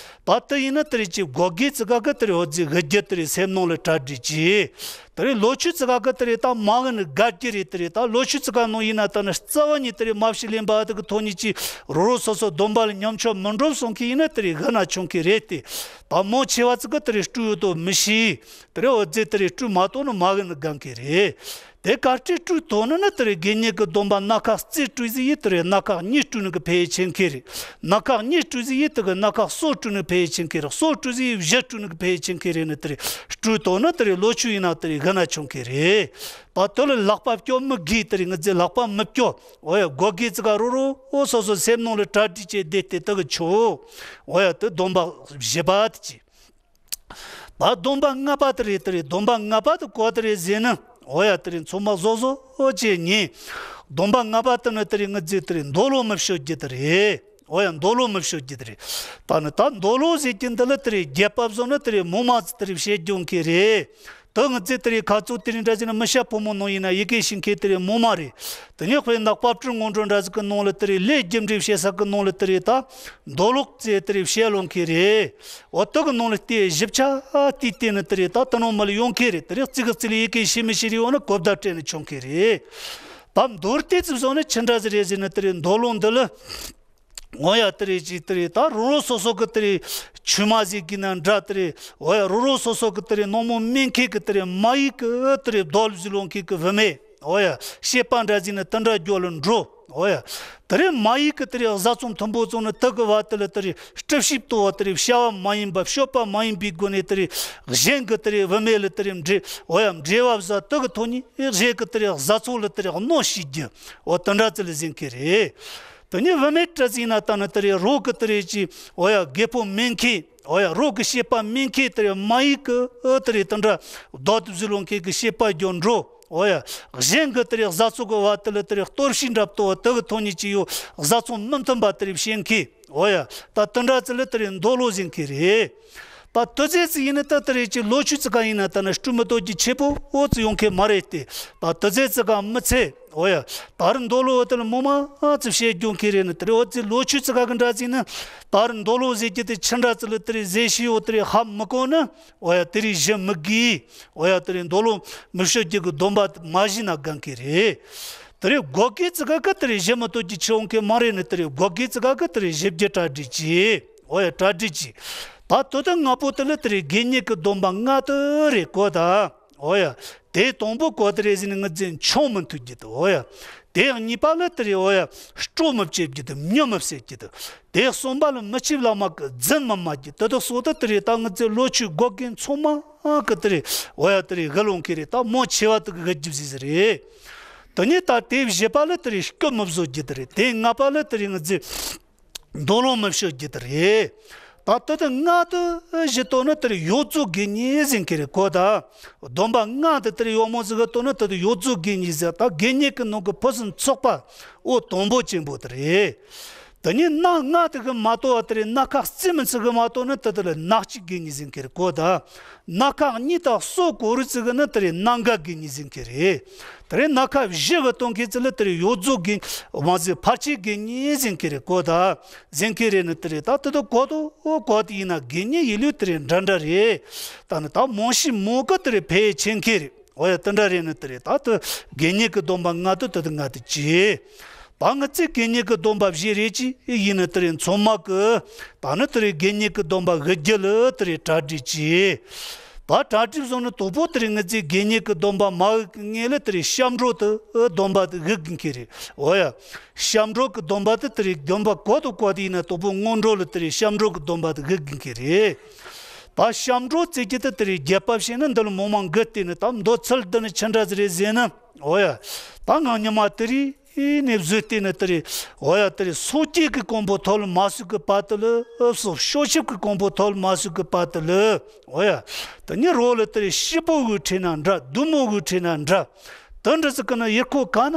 ད་དེ་ཡིན་ན་དེ་རེད་ཅི་སྒོ་དགེ་ཙི་ག་གི་དེ་རེད་འོ་ཙི་གི་རྒྱུ་དེ་རེད་སེམས་ནང་ལ་གྲ་སྒྲིག་ཅི། དེ་རེད་ལོ་ཆུ་ཙི་ག་གི་དེ་རེད་ད་མ་གི་ནི་དགའ་རྒྱུ་རེད་དེ་རེད་ད་ལོ་ཆུ་ཙི་ག་ནང་ཡིན་ན་ད་ནི་རྩ་བ་ཉིད་དེ་རེད་མ་བྱིན་ལེན་པ་དེ་གི་ཐོག་ནས་ཅི་རོ་རོ་སོ་སོ་སྡོམ་པ་ལ་ཉམས་ཆག་མི་འགྲོ་སོང་གི་ཡིན་ན་དེ་རེད་གི་ན་ཆུང་གི་རེད་དེ། ད་མོ་ཆེ་བ་ཙི་གི་དེ་རེད་སྤྲུལ་ཡོད་དོ་མི་ཤེས། དེ་རེད་འོ་ཙི་དེ་རེད་སྤྲུལ་མ་གཏོགས་ནི་མ་གི་ནི་དགའ་གི་རེད། དེ་གར་སྤྲུལ་སྤྲུལ་དོ་ནི་ནི་དེ་རེད་དགེ་བསྙེན་གི་སྡོམ་པ་སྣ་ཁ་རྩེ་སྤྲུལ་ཟིག་ཡིན་དེ་རེད་སྣ་ཁ་གཉིས་སྤྲུལ་ནི་གི་ཕན་ཡོན་ཆེན་གི་རེད། སྣ་ཁ་གཉིས་སྤྲུལ་ཟིག་ཡིན་དེ་གི་སྣ་ཁ་གསུམ་སྤྲུལ་ནི་ཕན་ཡོན་ཆེན་གི་རེད་གསུམ་སྤྲུལ་ཟིག་ཡིན་བཞི་སྤྲུལ་ནི་གི་ཕན་ཡོན་ཆེན་གི་རེད་ནི་དེ་རེད་སྤྲུལ་དོ་ནི་དེ་རེད་ལོ་ཆུ་ཡིན་ན་དེ་རེད་གི་ན་ཆུང་གི་རེད། ད་དེ་ལ་ལག་པ་སྐྱོ་མི་དགོས་དེ་རེད་ངི་ཙི་ལག་པ་མི་སྐྱོ། འོ་ཡ་སྒོ་དགེ་ཙི་ག་རོ་རོ་འོ་སོ་སོ་སེམས་ནང་ལ་གྲ་སྒྲིག་བྱས་བསྡད་དེ་དེ་གི་ཆོག་འོ་ཡ་དེ་སྡོམ་པ་བཞི་པ་དེ་ཅི། ད་སྡོམ་པ་ལྔ་པ་དེ་རེད་དེ་རེད་སྡོམ་པ་ལྔ་པ་དེ་གོ་དེ་རེད་ཟེར་ན། འོ་ཡ་དེ་རེད་ཚང་མ་བཟོ་བཟོ་བྱས་ཉིན། སྡོམ་པ་ལྔ་པ་དེ་ནི་དེ་རེད་ངི་ཙི་དེ་རེད་འདོད་ལོག་མི་སྤྱོད་རྒྱུ་དེ་རེད། འོ་ཡ་འདོད་ལོག་མི་སྤྱོད་རྒྱུ་དེ་རེད། ད་ནི་ད་འདོད་ལོག་ཟེར་རྒྱུ་འདི་ལ་དེ་རེད་རྒྱལ་པ་བཟོ་ནི་དེ་རེད་མོ་མ་ཙི་དེ་རེད་བཤད་རྒྱུ་མཁན་རེད། དེ་ངི་ཙི་དེ་རེད་ཁ་ཚུགས་དེ་རེད་འདྲ་ཟེར་ན་མི་ཤ་ཕོ་མོ་ནང་ཡིན་ན་ཡི་གེ་ཤེས་མཁན་དེ་རེད་མོ་མ་རེད། དེ་ནས་དཔེར་ན་དཔལ་སྤྲུལ་སྔོན་འགྲོ་འདྲ་ཟིག་གི་ནང་ལ་དེ་རེད་ལས་རྒྱུ་འབྲས་བཤད་ས་གི་ནང་ལ་དེ་རེད་ད། འདོད་ལོག་ཙེ་དེ་རེད་བཤད་ལོང་གི་རེད། འོ་དེ་གི་ནང་ལ་དེ་ཞིབ་ཆ་དེ་བལྟས་ནི་དེ་རེད་ད་དེ་ནང་མི་ལ་ཡོང་གི་རེད་དེ་རེད་གཅིག་གི་གཅིག་ལ་ཡི་གེ་ཤེས་མི་ཤེས་རེད་འོ་ན་གོ་བརྡ་སྤྲད་ནི་ཆོག་གི་རེད། ད་མདོར་བསྡུས་ཙམ་བཟོ་ནི་ཆི་འདྲ་ཟིག་རེད་ཟེར་ན་དེ་རེད་འདོད་ལོག་འདི་ལ། འོ་ཡ་དེ་རེད་ཅིག་དེ་རེད་ད་རོ་རོ་སོ་སོ་གི་དེ་རེད་ཆུ་མ་ཟིག་གི་ན་འདྲ་དེ་རེད་འོ་ཡ་རོ་རོ་སོ་སོ་གི་དེ་རེད་ནོ་མོ་སྨན་ཁེ་གི་དེ་རེད་མ་ཡིག་གི་དེ་རེད་རྡོ་ལ་བཟི་ལོང་ཁེ་གི་བུད་མེད། འོ་ཡ། སྐྱེས་པ་འདྲ་ཟིག་ནི་དེ་འདྲ་རྒྱུ་ལ་འགྲོ། འོ་ཡ། དེ་རིང་མ་ཡིག་གི་དེ་རིང་བཟའ་ཚང་མཐུན་པོ་བཙོང་ནི་དེ་གི་བར་དེ་ལ་དེ་རིང་སྤྲུལ་ཞིབ་ཏོ་བ་དེ་རིང་བྱ་བ་མ་ཡིན་པ་སྤྱོད་པ་མ་ཡིན་པའི་སྒོ་ནས་དེ་རིང་གཞན་གི་དེ་རིང་བུད་མེད་ལ་དེ་རིང་འབྲེ། འོ་ཡ། འབྲེལ་བ་བཟའ་དེ་གི་ཐོག་ནས་གཞན་གི་དེ་རིང་བཟའ་ཚང་ལ་དེ་རིང་གནོད་བྱེད་རྒྱུ། འོ་དེ་འདྲ་ཙི་ལ་ཟིན་གི་རེད། དེ་ནས་བུད་མེད་འདྲ་ཟིག་ན་ད་ནི་དེ་རིང་རོགས་གི་དེ་རིང་ཅི། འོ་ཡ། རྒད་པོ་སྨན་ཁེ། འོ་ཡ། རོགས་ཀྱི་སྐྱེས་པ་སྨན་ཁེ་དེ་རེད་མ་ཡིག་གི་ཨུ་དེ་རེད་དེ་འདྲ་རྡོ་དུ་བཟི་ལོང་ཁེ་གི་སྐྱེས་པ་རྒྱུ་འགྲོ། འོ་ཡ། གཞན་གི་དེ་རེད་བཟའ་ཚོ་གི་བ་དེ་ལ་དེ་རེད་གཏོར་བཤིག་འདྲ་ལྟོ་བ་དེ་གི་ཐོག་ནས་ཅི་ཡོད་བཟའ་ཚོ་མི་མཐུན་པ་དེ་རེད་བཤད་ཁེ། འོ་ཡ། ད་དེ་འདྲ་ཙི་ལ་དེ་རེད་འདོད་ལོག་ཟིན་ཁེ་རེད། ད་དུ་ཙེ་ཙི་ཡིན་ནི་ད་དེ་རེད་ཅི་ལོ་ཆུ་ཙི་ག་ཡིན་ན་ད་ན་སྤྲུལ་མི་ལྟོ་གི་ཆེ་པོ་ཨོ་ཙི་ཡོང་ཁེ་མ་རེད་དེ། ད་དུ་ཙེ་ཙི་ག་མི་ཚེ། འོ་ཡ། ད་རུ་འདོད་ལོ་འོ་དེ་ལ་མོ་མ་ཨ་ཙི་བཤད་རྒྱུ་ཁེ་རེད་ནི་དེ་རེད་འོ་ཙི་ལོ་ཆུ་ཙི་ག་གི་འདྲ་ཙི་ནི། ད་རུ་འདོད་ལོ་ཟེར་རྒྱུ་དེ་ཆི་འདྲ་ཙི་ལ་དེ་རེད་ཟེར་ཤི་ཡོད་དེ་རེད་ཧ་མི་གོ་ནི། འོ་ཡ་དེ་རེད་ཞི་མི་དགོས། འོ་ཡ་དེ་རེད་འདོད་ལོ་མི་བཤད་རྒྱུ་གི་སྡོམ་པ་མ་བཞི་ན་གང་ཁེ་རེད། དེ་རེད་སྒོ་ཁེ་ཙི་ག་གི་དེ་རེད་ཞི་མི་ལྟོ་གི་ཆེ་འོང་ཁེ་མ་རེད་ནི་དེ་རེད་སྒོ་ཁེ་ཙི་ག་གི་དེ་རེད་ཞི་རྒྱུ་གྲ་སྒྲིག་ཅི། འོ་ཡ་གྲ་སྒྲིག་ཅི། ད་དུ་དེ་ལྔ་པོ་དེ་ལ་དེ་རེད་དགེ་བསྙེན་གི་སྡོམ་པ་ལྔ་དེ་རེད་གོ་ད། འོ་ཡ། དེ་དང་པོ་གོ་དེ་རེད་ཟིན་ངི་རྫུན་ཆུང་མི་མཐུད་རྒྱུ་དེ་འོ་ཡ། དེ་གཉིས་པ་ལ་དེ་རེད་འོ་ཡ། སྤྲོ་མི་བྱེད་རྒྱུ་དེ་མྱི་མི་བསད་རྒྱུ་དེ། དེ་གསུམ་པ་ལ་མི་ཆེ་བླ་མ་གི་རྫུན་མི་སྨྲ་རྒྱུ་དེ་དག་སོགས་དེ་དེ་རེད་ད་ངི་རྫུན་ལོ་ཆུ་སྒོ་རྒན་ཚང་མ་གི་དེ་རེད་འོ་ཡ་དེ་རེད་གི་ལོང་ཁེ་རེད་ད་མོ་ཆེ་བ་དེ་གི་གི་རྒྱུ་ཟིག་ཟིག་རེད། དེ་ནས་ད་དེ་བཞི་པ་ལ་དེ་རེད་སྐུ་མི་བཟོ་རྒྱུ་དེ་རེད་དེ་ལྔ་པ་ལ་དེ་རེད་ངི་རྫུན། འདོད་ལོང་མི་བཤད་རྒྱུ་དེ་རེད། ད་ལྟ་དེ་ལྔ་དེ་བཞི་ལྟོ་ནི་དེར་ཡོད་ཚོད་དགེ་བསྙེན་ཟིན་གི་རེད་གོ་ད། སྡོམ་པ་ལྔ་དེ་དེར་ཡོད་མོ་ཟིག་གི་ལྟོ་ནི་དེ་དེ་ཡོད་ཚོད་དགེ་བསྙེན་ཟེར་ད་དགེ་བསྙེན་གི་ནང་གི་ཕུན་སུམ་ཚོགས་པ་འོ་དང་པོ་ཆེན་པོ་དེ་རེད། དེ་ནས་སྣ་ལྔ་དེ་གིས་མ་དོ་བ་དེ་རེད། སྣ་ཁ་རྩེ་མོ་ཅིག་གིས་མ་དོ་ན་དེ་དེ་ལ་སྣ་ལྕུག་དགེ་བསྙེན་ཟེར་གི་རེད་གོ་ད། སྣ་ཁ་གཉིས་དང་སོ་གོ་རུ་ཅིག་གིས་ན་དེ་རེད་སྣ་འགའ་དགེ་བསྙེན་ཟེར་གི་རེད། དེ་རེད་སྣ་ཁ་བཞི་གིས་དོ་མཁན་ཅིག་ལ་དེ་རེད་གཡོ་རྫོགས་དགེ་བསྙེན་ཟེར་ཕར་ཕྱིན་དགེ་བསྙེན་ཟེར་གི་རེད་གོ་ད། ཟེར་གི་རེད་ན་དེ་རེད་ད་དེ་དེ་གོ་དོ་གོ་དེ་ཡིན་ན་དགེ་བསྙེན་ཡིན་ལུགས་དེ་རེད་འདྲ་འདྲ་རེད། ད་ནི་ད་མང་ཤས་མང་གི་དེ་རེད་ཕལ་ཆེར་མཁན་རེད། འོ་ཡ་དེ་འདྲ་རེད་ནི་དེ་རེད་ད་དེ་དགེ་བསྙེན་གྱི་སྡོམ་པ་ལྔ་དེ་དེ་དེ་ལྔ་དེ་གཅིག་ད་ང་ཚོས་དགེ་བསྙེན་གྱི་སྡོམ་པ་བཞི་རེད་ཅི་ཡིན་ནི་དེ་རེད་མཚོ་མ་གི་ད་ནི་དེ་རེད་དགེ་བསྙེན་གྱི་སྡོམ་པ་དགུ་རྒྱུ་ལ་དེ་རེད་གྲ་སྒྲིག་གྱིས། ད་གྲ་སྒྲིག་བཟུང་ནི་དོ་པོ་དེ་རེད་ང་ཚོས་དགེ་བསྙེན་གྱི་སྡོམ་པ་མ་དགུ་གི་ངེས་ལ་དེ་རེད་སྐྱབས་འགྲོ་དེ་སྡོམ་པ་དེ་དགུ་གི་མཁན་རེད། འོ་ཡ། སྐྱབས་འགྲོ་གི་སྡོམ་པ་དེ་དེ་རེད་སྡོམ་པ་གོ་དོ་གོ་དེ་ཡིན་ན་དོ་པོ་སྔོན་འགྲོ་ལ་དེ་རེད་སྐྱབས་འགྲོ་གི་སྡོམ་པ་དེ་དགུ་གི་མཁན་རེད། ད་སྐྱབས་འགྲོ་བརྩི་རྒྱུ་དེ་དེ་རེད་རྒྱས་པ་བཤད་ན་འདི་ལ་མང་མང་འགུལ་བལྟས་ནས་ད་མདོ་ཚུལ་འདི་ནི་ཆི་འདྲ་ཟིག་རེད་ཟེར་ན། འོ་ཡ། ད་ང་ཉི་མ་དེ་རིང་ནས་བཟོས་བལྟས་ནས་དེ་རེད། འོ་ཡ་དེ་རེད་སོ་སྐྱེ་གི་གོང་བུ་ཐོབ་ལ་མ་སུ་གི་བར་དུ་ལ་ཨུབ་སོ་བྱང་ཆུབ་ཀྱི་གོང་བུ་ཐོབ་ལ་མ་སུ་གི་བར་དུ་ལ། འོ་ཡ། དེ་ནི་རོགས་ལ་དེ་རེད་སྐྱིད་པོ་གི་ཁྲིད་ན་འདྲ་སྡུག་མོ་གི་ཁྲིད་ན་འདྲ། དེ་འདྲ་ཟིག་གི་ན་ཡུལ་ཁོ་ག་ན་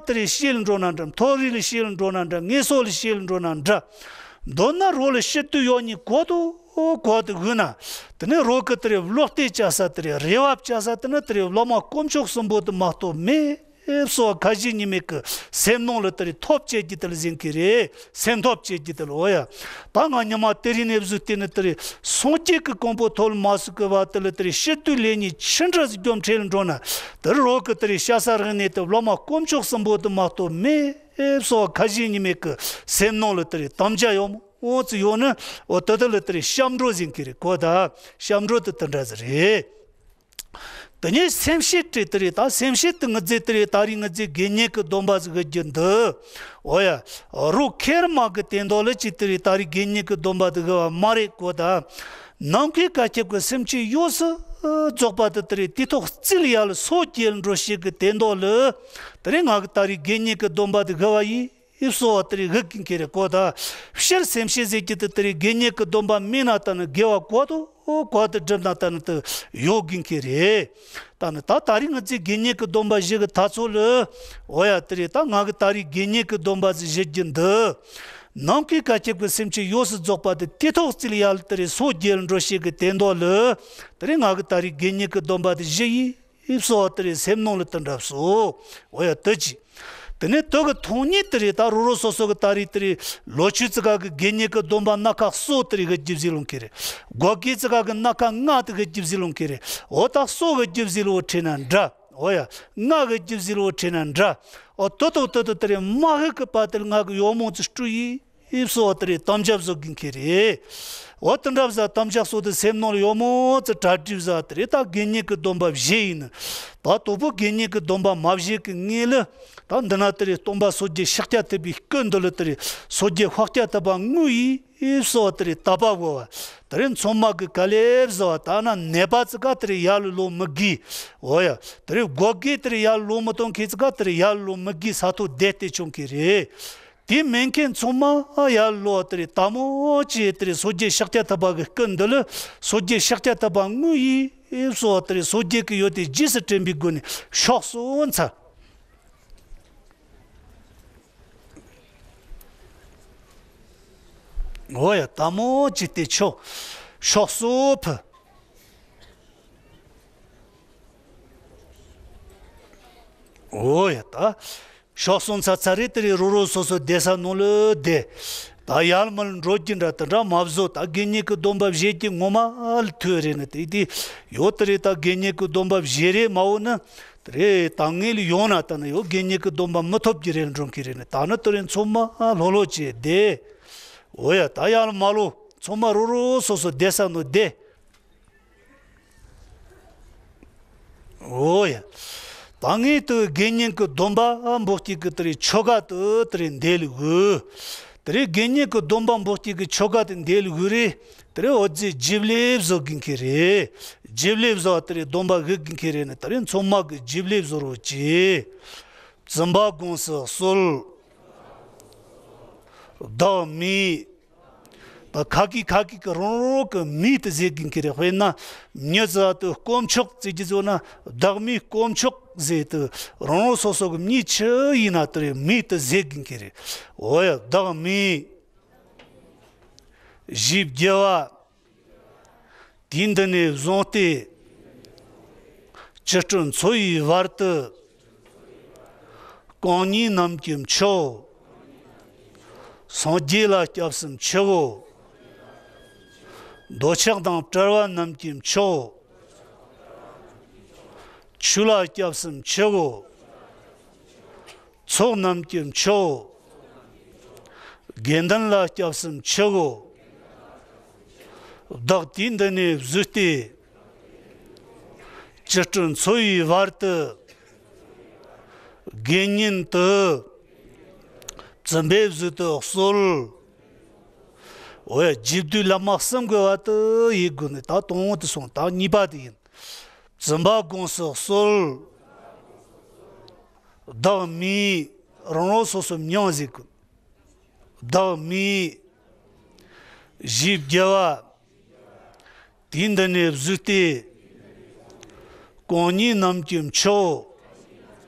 དེ་རེད་སྐྱེལ་འགྲོ་ན་འདྲ་མཐོ་རིས་ལ་སྐྱེལ་འགྲོ་ན་འདྲ་ངལ་གསོ་ལ་སྐྱེལ་འགྲོ་ན་འདྲ། མདོར་ན་རོགས་ལ་སྐྱིད་སྡུག་ཡོད་ནི་གོ་དོ། ཨོ་གོ་དེ་དགོས་ན། དེ་ནས་རོགས་ཀྱི་དེ་རེད་བློ་གཏད་བཅའ་ས་དེ་རེད་རེ་བ་བཅའ་ས་དེ་ནི་དེ་རེད་བླ་མ་དཀོན་མཆོག་གསུམ་པོ་དེ་མ་གཏོགས་མེད། སོ་ཁ་ཞེ་གཉིས་མེད་ཀྱི་སེམས་ནང་ལ་དེ་རེད་ཐོབ་བྱེད་ཀྱི་དེ་ལ་ཟིན་གི་རེད་སེམས་ཐོབ་བྱེད་ཀྱི་དེ་ལ་འོ་ཡ། ད་ང་ཉི་མ་དེ་རིང་ནས་བཟོས་བལྟས་ནས་དེ་རེད་སངས་རྒྱས་ཀྱི་གོང་བུ་ཐོབ་ལ་མ་སུ་གི་བར་དེ་ལ་དེ་རེད་སྐྱིད་སྡུག་ལེགས་ཉེས་ཆི་འདྲ་ཟིག་རྒྱུ་འཕྲད་ལ་འགྲོ་ན། དེ་རོགས་ཀྱི་དེ་རེད་བཅའ་ས་རིག་གནས་དེ་བླ་མ་དཀོན་མཆོག་གསུམ་པོ་དེ་མ་གཏོགས་མེད། སོ་ཁ་ཞེ་གཉིས་མེད་ཀྱི་སེམས་ནང་ལ་དེ་རེད་དམ་བཅའ་ཡོད་མོ། འོ་ཙི་ཡོད་ནི། འོ་དེ་དེ་ལ་དེ་རེད་སྐྱབས་འགྲོ་ཟིན་གི་རེད་གོ་ད། སྐྱབས་འགྲོ་དེ་དེ་འདྲ་ཟིག་རེད། དེ་ནས་སེམས་བསྐྱེད་དེ་དེ་རེད་ད་སེམས་བསྐྱེད་དེ་ང་ཚོས་དེ་རེད་ད་རིང་ང་ཚོས་དགེ་བསྙེན་གྱི་སྡོམ་པ་ཟིག་དགུ་རྒྱུ་འདི། འོ་ཡ། རོགས་ཁེར་མ་གི་དེ་འདོ་ལ་ཅི་དེ་རེད་ད་རིང་དགེ་བསྙེན་གྱི་སྡོམ་པ་དེ་དགུ་བ་མ་རེད་གོ་ད། ནམ་མཁའི་བཀའ་ཁྱབ་ཀྱི་སེམས་ཅན་ཡོངས་སུ་རྫོགས་པ་དེ་དེ་རེད་དེ་ཐོག་རྩིས་ལ་ཡར་ལ་སོ་སྐྱེལ་འགྲོ་བྱེད་ཀྱི་དེ་འདོ་ལ། དེ་རེད་ང་གི་ད་རིང་དགེ་བསྙེན་གྱི་སྡོམ་པ་དེ་དགུ་བ་ཡིན། ཨིབ་སོ་བ་དེ་རེད་དགུ་གི་མཁན་རེད་གོ་ད། སྤྱིར་སེམས་བསྐྱེད་ཟེར་གྱི་དེ་དེ་རེད་དགེ་བསྙེན་གྱི་སྡོམ་པ་མིན་ན་ད་ནི་དགེ་བ་གོ་དོ་གོ་དེ་སྒྲུབ་ན་ད་ནི་དེ་ཡོད་གི་མཁན་རེད། ད་ནི་ད་ད་རིང་ང་ཚོས་དགེ་བསྙེན་གྱི་སྡོམ་པ་བཞི་གི་ཐ་ཚོ་ལ། འོ་ཡ་དེ་རེད་ད་ང་གི་ད་རིང་དགེ་བསྙེན་གྱི་སྡོམ་པ་ཟིག་བཞི་རྒྱུ་འདི། ནམ་མཁའི་བཀའ་ཁྱབ་ཀྱི་སེམས་ཅན་ཡོངས་སུ་རྫོགས་པ་དེ་དེ་ཐོག་རྩིས་ལ་ཡར་ལ་དེ་རེད་སོ་སྐྱེལ་འགྲོ་བྱེད་ཀྱི་དེ་འདོ་ལ། དེ་རེད་ང་གི་ད་རིང་དགེ་བསྙེན་གྱི་སྡོམ་པ་དེ་བཞི་ཡིན། ཨིབ་སོ་བ་དེ་རེད་སེམས་ནང་ལ་དེ་འདྲ་སོ། འོ་ཡ་དེ་ཅི། དེ་ནས་དེ་གི་ཐོག་ཉིད་དེ་རེད་ད་རོ་རོ་སོ་སོ་གི་ད་རེད་དེ་རེད་ལོ་ཆུ་ཙི་ག་གི་དགེ་བསྙེན་གི་སྡོམ་པ་སྣ་ཁ་གསོ་དེ་རེད་གི་རྒྱུ་བཟེ་ལོང་ཁེ་རེད། སྒོ་གི་ཙི་ག་གི་སྣ་ཁ་ལྔ་དེ་གི་རྒྱུ་བཟེ་ལོང་ཁེ་རེད། འོ་ད་གསོ་གི་རྒྱུ་བཟེ་ལོ་ཁྲེ་ན་འདྲ། འོ་ཡ། ལྔ་གི་རྒྱུ་བཟེ་ལོ་ཁྲེ་ན་འདྲ། འོ་དེ་དང་དེ་དང་དེ་རེད་མ་ཧི་གི་པ་དེ་ལྔ་གི་ཡོ་མོ་ཙི་སྤྲུ་ཡི། ཨིབ་སོ་བ་དེ་རེད་དམ་བཅའ་བཟོ་གི་མཁན་རེད། འོ་དེ་འདྲ་བཟའ་དམ་བཅའ་སོ་དེ་སེམས་ནང་ལ་ཡོད་མོ་ཙི་གྲ་སྒྲིག་བཟའ་དེ་རེད་ད་དགེ་བསྙེན་གི་སྡོམ་པ་བཞི་ཡིན། ད་དོ་པོ་དགེ་བསྙེན་གི་སྡོམ་པ་མ་བཞི་གི་ངེས་ལ། ད་འདི་ན་དེ་རེད་སྟོན་པ་སོ་བརྒྱད་ཤཱཀྱ་ཐུབ་པའི་སྐུ་མདུན་ལ་དེ་རེད་སོ་བརྒྱད་ཤཱཀྱ་ཐུབ་པ་དངོས་ཡིན་ཨིབ་སོ་བ་དེ་རེད་དད་པ་བོ་བ། དེ་རེད་མཚོ་མ་གི་ག་ལེ་བཟའ་བ་ད་ན་ནད་པ་ཙི་ག་དེ་རེད་ཡར་ལ་ལོ་མི་དགོས། འོ་ཡ། དེ་རེད་སྒོ་གི་དེ་རེད་ཡར་ལ་ལོ་མི་གཏོང་མཁན་ཙི་ག་དེ་རེད་ཡར་ལ་ལོ་མི་དགོས་ས་ཐོ་བསྡད་དེ་ཆོག་མཁན་རེད། དེ་མིན་མཁན་ཚང་མ་ཡར་ལོ་དེ་རེད་དལ་མོ་ཅི་དེ་རེད་སོ་བརྒྱད་ཤཱཀྱ་ཐུབ་པ་གི་སྐུ་མདུན་ལ་སོ་བརྒྱད་ཤཱཀྱ་ཐུབ་པ་དངོས་ཡིན་སོ་དེ་རེད་སོ་བརྒྱད་ཀྱི་ཡོད་དེ་རྗེས་སུ་དྲན་པའི་སྒོ་ནས་ཤོག་སོ་འཚལ། འོ་ཡ་དལ་མོ་ཅི་དེ་ཆོག་ཤོག་སོ་ཕུལ། འོ་ཡ་ད། ཤོག་སོང་ཚ་ཚ་རེད་དེ་རེད་རོ་རོ་སོ་སོ་བསྡད་ས་ནང་ལ་བསྡད། ད་ཡར་མར་འགྲོ་རྒྱུ་འདྲ་དེ་འདྲ་མ་བཟོ་ད་དགེ་བསྙེན་གི་སྡོམ་པ་བཞེས་ཀྱི་ངོ་མ་ལ་ཐོས་རེད་ནི་དེ་དེ་ཡོད་དེ་རེད་ད་དགེ་བསྙེན་གི་སྡོམ་པ་བཞེས་རེད་མ་འོ་ནི་དེ་རེད་ད་ངེད་ལ་ཡོང་ན་ད་ནི་ཡོད་དགེ་བསྙེན་གི་སྡོམ་པ་མི་ཐོབ་ཀྱི་རེད་འགྲོ་གི་རེད་ནི་ད་ནི་དེ་རེད་ཚང་མ་ལྷོ་ལྷོ་བྱས་བསྡད། འོ་ཡ་ད་ཡར་མར་ལོ་ཚང་མ་རོ་རོ་སོ་སོ་བསྡད་ས་ནང་བསྡད། འོ་ཡ། ད་ངས་དུ་དགེ་བསྙེན་གྱི་སྡོམ་པ་འབོག་སྐྱེས་ཀྱི་དེ་རེད་ཆོ་ག་དུ་དེ་རེད་འདེད་ལ་དགོས། དེ་རེད་དགེ་བསྙེན་གྱི་སྡོམ་པ་འབོག་སྐྱེས་ཀྱི་ཆོ་ག་དུ་འདེད་ལ་དགོས་རེད། དེ་རེད་འོ་ཙི་རྗེ་བློན་བཟོ་དགོས་མཁན་རེད། རྗེ་བློན་བཟོ་བ་དེ་རེད་སྡོམ་པ་དགོས་མཁན་རེད་ནི་དེ་རེད་ཚང་མ་གི་རྗེ་བློན་བཟོ་རོགས་གྱིས། བཙུན་པ་དགོངས་སུ་གསོལ། བདག་མིང་། ད་ཁ་ཀི་ཁ་ཀི་གི་རང་རང་གི་མིང་དེ་ཟེར་གི་མཁན་རེད། དཔེར་ན་མྱི་ཟེར་དུས་དཀོན་མཆོག་ཟེར་གྱི་བཟོ་ན་བདག་མིང་དཀོན་མཆོག་ཟེར་དུ་རང་རང་སོ་སོ་གི་མིང་ཆི་ཡིན་ན་དེ་རེད། མིང་དེ་ཟེར་དགོས་ཀྱི་རེད། འོ་ཡ། བདག་མིང་། གཞས་བརྒྱབ་པ། དུས་འདི་ནས་བཟུང་སྟེ། ཅི་སྤྲུལ་འཚོ་བའི་བར་དུ། གང་ཉིད་ནམ་མཁའི་མཆོག་སངས་རྒྱས་ལ་སྐྱབས་སུ་མཆིའོ། འདོད་ཆགས་དང་བྲལ་བ་ནམ་མཁའི་མཆོག་ཆོས་ལ་སྐྱབས་སུ་མཆིའོ། ཚོགས་རྣམས་ཀྱི་མཆོག་དགེ་འདུན་ལ་སྐྱབས་སུ་མཆིའོ། བདག་དུས་འདི་ནས་བཟོད་དེ། ཅི་སྤྲུལ་འཚོ་བའི་བར་དུ། དགེ་བསྙེན་དུ། བཙུན་པའི་གཟུགས་སུ་གསོལ། འོ་ཡ། རྗེ་བདུད་བླ་མ་གསུམ་གྱི་བར་དུ་ཡི་དགོས་ནི་ད་དང་པོ་དེ་སོང་། ད་གཉིས་པ་དེ་ཡིན། བཙུན་པ་དགོངས་སུ་གསོལ། བདག་མིང་། རང་རང་སོ་སོའི་མིང་ཟེར་དགོས། བདག་མིང་། གཞས་བརྒྱབ་པ། དུས་འདི་ནས་བཟོད་དེ། གང་ཉིད་ནམ་མཁའི་མཆོག་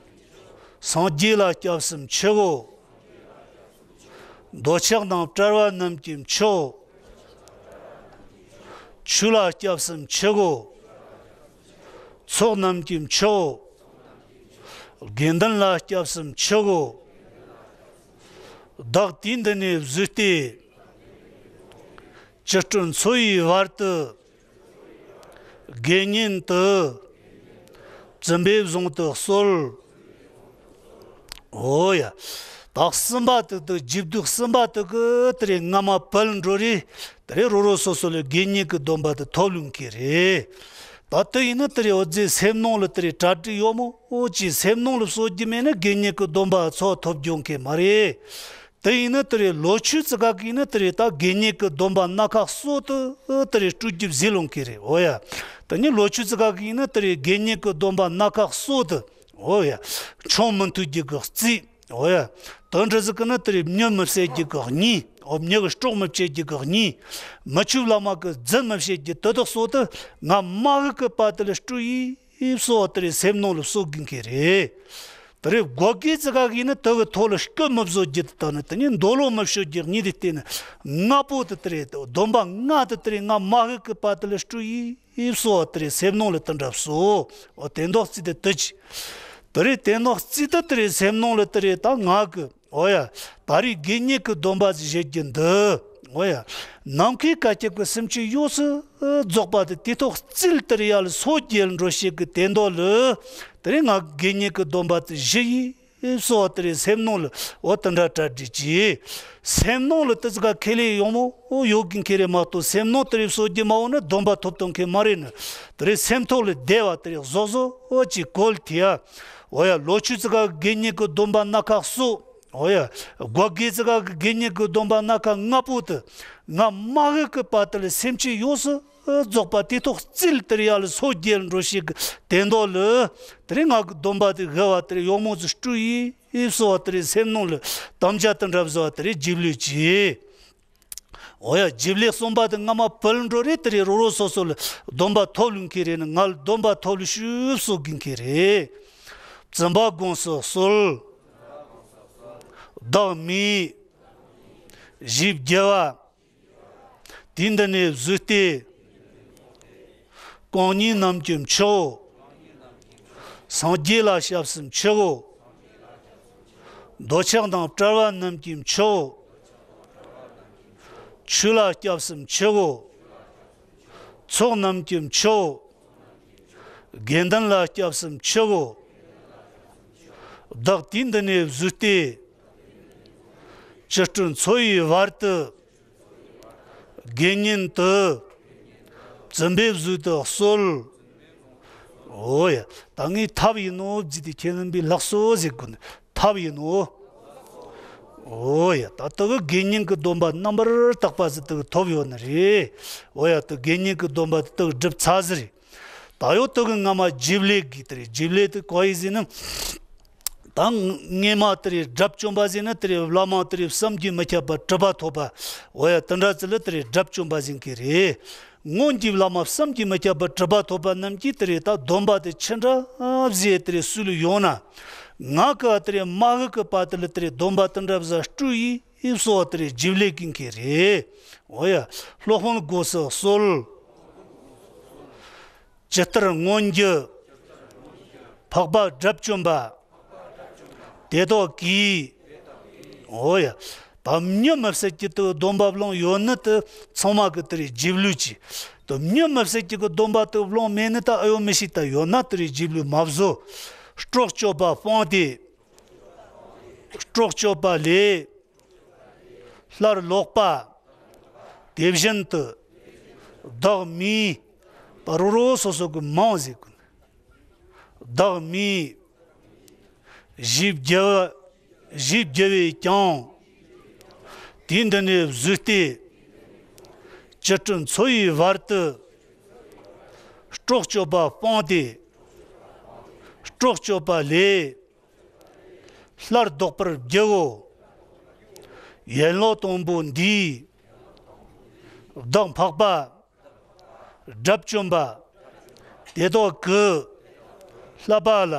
སངས་རྒྱས་ལ་སྐྱབས་སུ་མཆིའོ། འདོད་ཆགས་དང་བྲལ་བ་ནམ་མཁའི་མཆོག་ཆོས་ལ་སྐྱབས་སུ་མཆིའོ། ཚོགས་རྣམས་ཀྱི་མཆོག་དགེ་འདུན་ལ་སྐྱབས་སུ་མཆིའོ། བདག་དུས་འདི་ནས་བཟོད་དེ། ཅི་སྤྲུལ་འཚོ་བའི་བར་དུ། དགེ་བསྙེན་དུ། བཙུན་པའི་གཟུགས་སུ་གསོལ། འོ་ཡ། ད་གསུམ་པ་དེ་དུ་རྗེ་བདུད་གསུམ་པ་དེ་གི་དེ་རེད། སྔ་མ་བུད་འགྲོ་རེད། དེ་རེད། རོ་རོ་སོ་སོ་ལ་དགེ་བསྙེན་གྱི་སྡོམ་པ་དེ་ཐོབ་ལུང་གི་རེད། ད་དེ་ཡིན་ན་དེ་རེད། འོ་ཟེར་སེམས་ནང་ལ་དེ་རེད། གྲ་སྒྲིག་ཡོད་མོ། འོ་ཅི་སེམས་ནང་ལ་གསོ་རྒྱུ་མེད་ན་དགེ་བསྙེན་གྱི་སྡོམ་པ་ཚོ་ཐོབ་རྒྱུ་གི་མ་རེད། དེ་ཡིན་ན་དེ་རེད། ལོ་ཆོས་ཙི་ག་གི་ཡིན་ན་དེ་རེད། ད་དགེ་བསྙེན་གྱི་སྡོམ་པ་སྣ་ཁ་གསོ་དུ་དེ་རེད། སྤྲོད་རྒྱུ་ཟེར་ལུང་གི་རེད། འོ་ཡ། དེ་ནི་ལོ་ཆོས་ཙི་ག་གི་ཡིན་ན་དེ་རེད། དགེ་བསྙེན་གྱི་སྡོམ་པ་སྣ་ཁ་གསོ་དུ། འོ་ཡ། ཆང་མི་འཐུང་རྒྱུ་གི་རྩིས། འོ་ཡ། དེ་འདྲ་ཟིག་གི་ནི་དེ་རེད། མྱི་མི་བསད་རྒྱུ་གི་གཉིས། འོ་མྱི་གི་སྲོག་མི་བཅད་རྒྱུ་གི་གཉིས། མི་ཆོས་བླ་མ་གི་རྫུན་མི་བཤད་རྒྱུ་དེ་དག་གསོ་དུ་ང་མ་ཧི་གི་བར་དུ་ལ་སྤྲོད་ཡི་གསོ་བ་དེ་རེད། སེམས་ནང་ལ་གསོ་དགོས་གི་རེད། དེ་རེད། བགོ་སྐལ་ཙི་ག་གི་ནི་དེ་གི་ཐོག་ལ་སྐུ་མི་བཟོ་རྒྱུ་དེ་དག་ནི་དེ་ནི་འདོད་ལོག་མི་སྤྱོད་རྒྱུ་གཉིས་དེ་བལྟས་ནི་ལྔ་པོ་དེ་དེ་རེད། སྡོམ་པ་ལྔ་དེ་དེ་རེད། ང་མ་ཧི་གི་བར་དུ་ལ་སྤྲོད་ཡི། ཨེ་གསོལ་བ་དེ་རེད། སེམས་ནང་ལ་དེ་འདྲ་གསོལ། འོ་དེ་འདོག་རྩིས་དེ་དུ་ཅི། དེ་རེད། དེ་འདོག་རྩིས་དེ་དེ་རེད། སེམས་ནང་ལ་དེ་རེད། ད་ང་གི་འོ་ཡ། ད་རེས་དགེ་བསྙེན་གྱི་སྡོམ་པ་ཞིག་བཞེས་རྒྱུ་འདི། འོ་ཡ། ནམ་མཁའི་བསྐལ་བརྒྱ་གི་སེམས་ཅན་ཡོངས་སུ་རྫོགས་པ་དེ་དེ་ཐོག་རྩིས་དེ་རེད་ཡ་ལ་སོ་རྒྱལ་འགྲོ་བྱེད་ཀྱི་དེ་འདོག་ལ། དེ་རེད། ང་དགེ་བསྙེན་གྱི་སྡོམ་པ་དེ་བཞེས་ཡི། ཨེ་གསོལ་བ་དེ་རེད། སེམས་ནང་ལ་འོ་དེ་འདྲ་གྲ་སྒྲིག་གྱིས། སེམས་ནང་ལ་དེ་ཙི་ག་ཁས་ལེན་ཡོང་མོ་འོ་ཡོད་གི་ཁེ་རེ་མ་གཏོགས་སེམས་ནང་དེ་རེད་གསོལ་རྒྱུ་མ་འོ་ན་སྡོམ་པ་ཐོབ་གཏོང་མཁན་མ་རེད་ནི། དེ་རེད། སེམས་ཐོག་ལ་བདེ་བ་དེ་རེད་བཟོ་བཟོ་འོ་ཅིག་གོལ་ཐི་ཡ། འོ་ཡ། ལོ་ཆོས་ཙི་ག་དགེ་བསྙེན་གྱི་སྡོམ་པ་སྣ་ཁ་གསོ། འོ་ཡ། བགོ་སྐལ་ཙི་ག་དགེ་བསྙེན་གྱི་སྡོམ་པ་སྣ་ཁ་ལྔ་པོ་དེ་ང་མ་ཧི་གི་བར་དུ་ལ་སེམས་ཅན་ཡོངས་སུ་རྫོགས་པ་དེ་ཐོག་རྩིས་དེ་རེད་ཡ་ལ་སོ་རྒྱལ་འགྲོ་བྱེད་ཀྱི་དེ་འདོག་ལ། དེ་རེད། ང་གི་སྡོམ་པ་དེ་དགེ་བ་དེ་རེད་ཡོང་མོ་ཟིག་སྤྲོད་ཡི་གསོལ་བ་དེ་རེད། སེམས་ནང་ལ་དམ་བཅའ་དེ་འདྲ་བཟོ་བ་དེ་རེད། རྗེ་བློས་གྱིས། འོ་ཡ། རྗེ་བློས་གསུངས་པ་དེ་སྔ་མ་བུད་འགྲོ་རེད། དེ་རེད། རོ་རོ་སོ་སོ་ལ་སྡོམ་པ་ཐོབ་ལུང་ཁེ་རེ་ནི་ང་ལ་སྡོམ་པ་ཐོབ་ལུ་ཤུབ་གསོ་གིན་ཁེ་རེ། བཙུན་པ་དགོངས་སུ་གསོལ། བདག་མིང་། གཞས་བརྒྱབ་པ། དུས་འདི་ནས་བཟོད་དེ། གང་ཉིད་ནམ་མཁའི་མཆོག་སངས་རྒྱས་ལ་སྐྱབས་སུ་མཆིའོ། འདོད་ཆགས་དང་བྲལ་བ་རྣམས་ཀྱི་མཆོག་ཆོས་ལ་སྐྱབས་སུ་མཆིའོ། ཚོགས་རྣམས་ཀྱི་མཆོག་དགེ་འདུན་ལ་སྐྱབས་སུ་མཆིའོ། བདག་དུས་འདི་ནས་བཟོད་དེ། ཅི་སྤྲུལ་འཚོ་བའི་བར་དུ། དགེ་བསྙེན་དུ། བཙུན་པའི་གཟུགས་སུ་གསོལ། འོ་ཡ། ད་ངས་ཐབས་ཡིན་ནོ་བརྫིས་ཏེ་ཁྱེད་རྣམ་པས་ལགས་སོ་ཟེར་དགོས་ནི་ཐབས་ཡིན་ནོ། འོ་ཡ། ད་ལྟ་གི་དགེ་བསྙེན་གྱི་སྡོམ་པ་རྣམ་པར་དག་པ་ཟིག་ད་གི་ཐོབ་ཡོད་ནི་རེད། འོ་ཡ། ད་དགེ་བསྙེན་གྱི་སྡོམ་པ་ད་གི་སྒྲུབ་ཚར་ཟིག་རེད། ད་ཡོད་ད་གི་སྔ་མ་རྗེ་བློས་གི་དེ་རེད། རྗེ་བློས་དེ་གོ་ཡི་ཟིན་ནི། ད་ ཨང་། ངས་མ་དེ་རེད་དགྲ་བཅོམ་པ་ཟེར་ན་དེ་རེད་བླ་མ་དེ་རེད་བསམ་གྱིས་མི་ཁྱབ་པ་གྲུབ་པ་ཐོབ་པ། འོ་ཡ། དེ་འདྲ་ཚོ་ལ་དེ་རེད་དགྲ་བཅོམ་པ་ཟེར་གི་རེད། སྔོན་གྱི་བླ་མ་བསམ་གྱིས་མི་ཁྱབ་པ་གྲུབ་པ་ཐོབ་པ་རྣམས་ཀྱིས་དེ་རེད་ད་སྡོམ་པ་དེ་ཅི་འདྲ་བཟེ་དེ་རེད་སུ་ལ་ཡོང་ན། ང་གི་དེ་རེད་མ་གི་གི་པ་དེ་ལ་དེ་རེད་སྡོམ་པ་དེ་འདྲ་བཟའ་སྤྲུལ་ཡིས་གསོལ་བ་དེ་རེད་རྗེས་ལས་ཀྱི་མཁན་རེད། འོ་ཡ། སློབ་དཔོན་སྒོ་སུ་གསོལ། ཇི་ལྟར་སྔོན་གྱི་འཕགས་པ་དགྲ་བཅོམ་པ། དེ་དག་གིས། འོ་ཡ། བ་མྱི་མི་བསད་ཀྱི་དུ་སྡོམ་པ་བླངས་ཡོད་ནི་དུ་ཚང་མ་གི་དུ་རེ་རྗེས་ལུས་ཀྱི། དུ་མྱི་མི་བསད་ཀྱི་གི་སྡོམ་པ་དུ་བླངས་མེད་ནི་ད་ཨ་ཡོ་མི་ཤིག་ད་ཡོད་ན་དུ་རེ་རྗེས་ལུས་མ་བཟོ། སྲོག་གཅོད་པ་སྤངས་ཏེ། སྲོག་གཅོད་པ་ལས། སླར་ལོག་པ། དེ་བཞིན་དུ། བདག་མིང་། པ་རོ་རོ་སོ་སོ་གི་མིང་ཟེར་གི། བདག་མིང་། གཞི་བགྱི་བ། གཞི་བགྱི་བས་ཀྱང་། དུས་འདི་ནས་བཟོད་དེ། ཅི་སྤྲུལ་འཚོ་བའི་བར་དུ། སྲོག་གཅོད་པ་སྤངས་ཏེ། སྲོག་གཅོད་པ་ལས། སླར་ལྡོག་པར་བགྱིའོ། ཡན་ལག་དང་པོ་འདིས། བདག་འཕགས་པ། དགྲ་བཅོམ་པ། དེ་དག་གི། བསླབ་པ་ལ།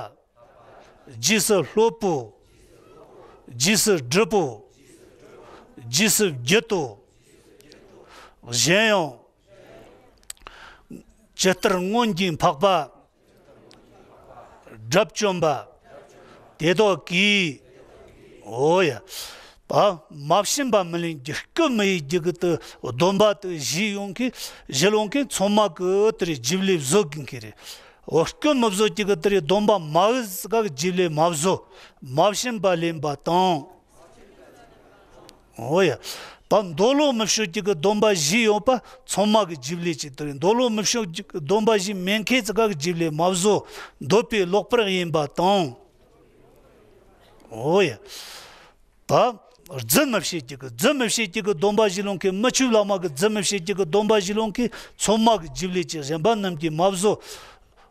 རྗེས་སུ་སློབ་པོ། རྗེས་སུ་སྒྲུབ་པོ། རྗེས་སུ་བརྒྱུད་དོ། གཞན་ཡང་། ཇི་ལྟར་སྔོན་གྱི་འཕགས་པ། དགྲ་བཅོམ་པ། དེ་དག་གིས། འོ་ཡ། པ། མ་བྱིན་པ་མི་ལེན་གྱི་རྐུ་མི་ཡི་རྒྱུ་གི་དུ་སྡོམ་པ་དུ་བཞེས་ཡོང་གི་བཞེས་ལོང་གི་ཚང་མ་གི་དུ་རེ་རྗེས་ལས་བཟོ་གི་གི་རེད། འོ་རྐུ་མི་བཟོ་རྒྱུ་གི་དུ་རེ་སྡོམ་པ་མ་བུ་ཟི་ག་གི་རྗེས་ལས་མ་བཟོ། མ་བྱིན་པ་ལེན་པ་དང་། འོ་ཡ། པ། འདོད་ལོག་མི་ཤོར་གྱི་གི་སྡོམ་པ་བཞེས་ཡོད་པ་ཚང་མ་གི་རྗེས་ལས་ཅིག་དུ་རེད། འདོད་ལོག་མི་ཤོར་གྱི་གི་སྡོམ་པ་བཞེས་མེད་མཁན་ཙི་ག་གི་རྗེས་ལས་མ་བཟོ། འདོད་པས་ལོག་པར་གཡེམ་པ་དང་། འོ་ཡ། པ། རྫུན་མི་བཤད་ཀྱི་གི་རྫུན་མི་བཤད་ཀྱི་གི་སྡོམ་པ་བཞེས་ལོང་གི་མི་ཆོས་བླ་མ་གི་རྫུན་མི་བཤད་ཀྱི་གི་སྡོམ་པ་བཞེས་ལོང་གི་ཚང་མ་གི་རྗེས་ལས་ཅིག་གཞན་པ་རྣམས་ཀྱིས་མ་བཟོ།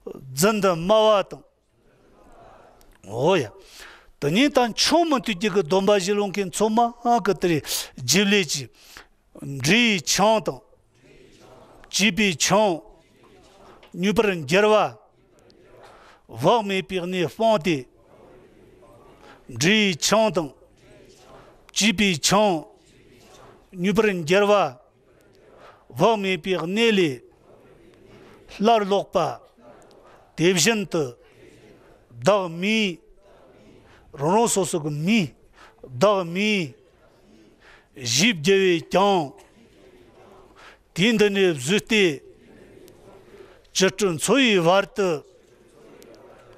རྫུན་དུ་སྨྲ་བ་དང་། འོ་ཡ། དེ་ཉིད་དང་ཆོས་མི་མཐུན་གྱི་གི་སྡོམ་པ་བཞེས་ལོང་མཁན་ཚང་མ་གི་དེ་རེ་རྗེས་ལས་ཀྱི། འབྲས་ཡི་ཆང་དང་། བཅས་པའི་ཆང་། མྱོས་པར་འགྱུར་བ། བག་མེད་པའི་གནས་སྤངས་ཏེ། འབྲས་ཡི་ཆང་དང་། བཅས་པའི་ཆང་། མྱོས་པར་འགྱུར་བ། བག་མེད་པའི་གནས་ལས། སླར་ལོག་པ། དེ་བཞིན་དུ། བདག་མིང་། རང་རང་སོ་སོ་གི་མིང་། བདག་མིང་། གཞི་བགྱི་བས་ཀྱང་། དུས་འདི་ནས་བཟོད་དེ། ཅི་སྤྲུལ་འཚོ་བའི་བར་དུ།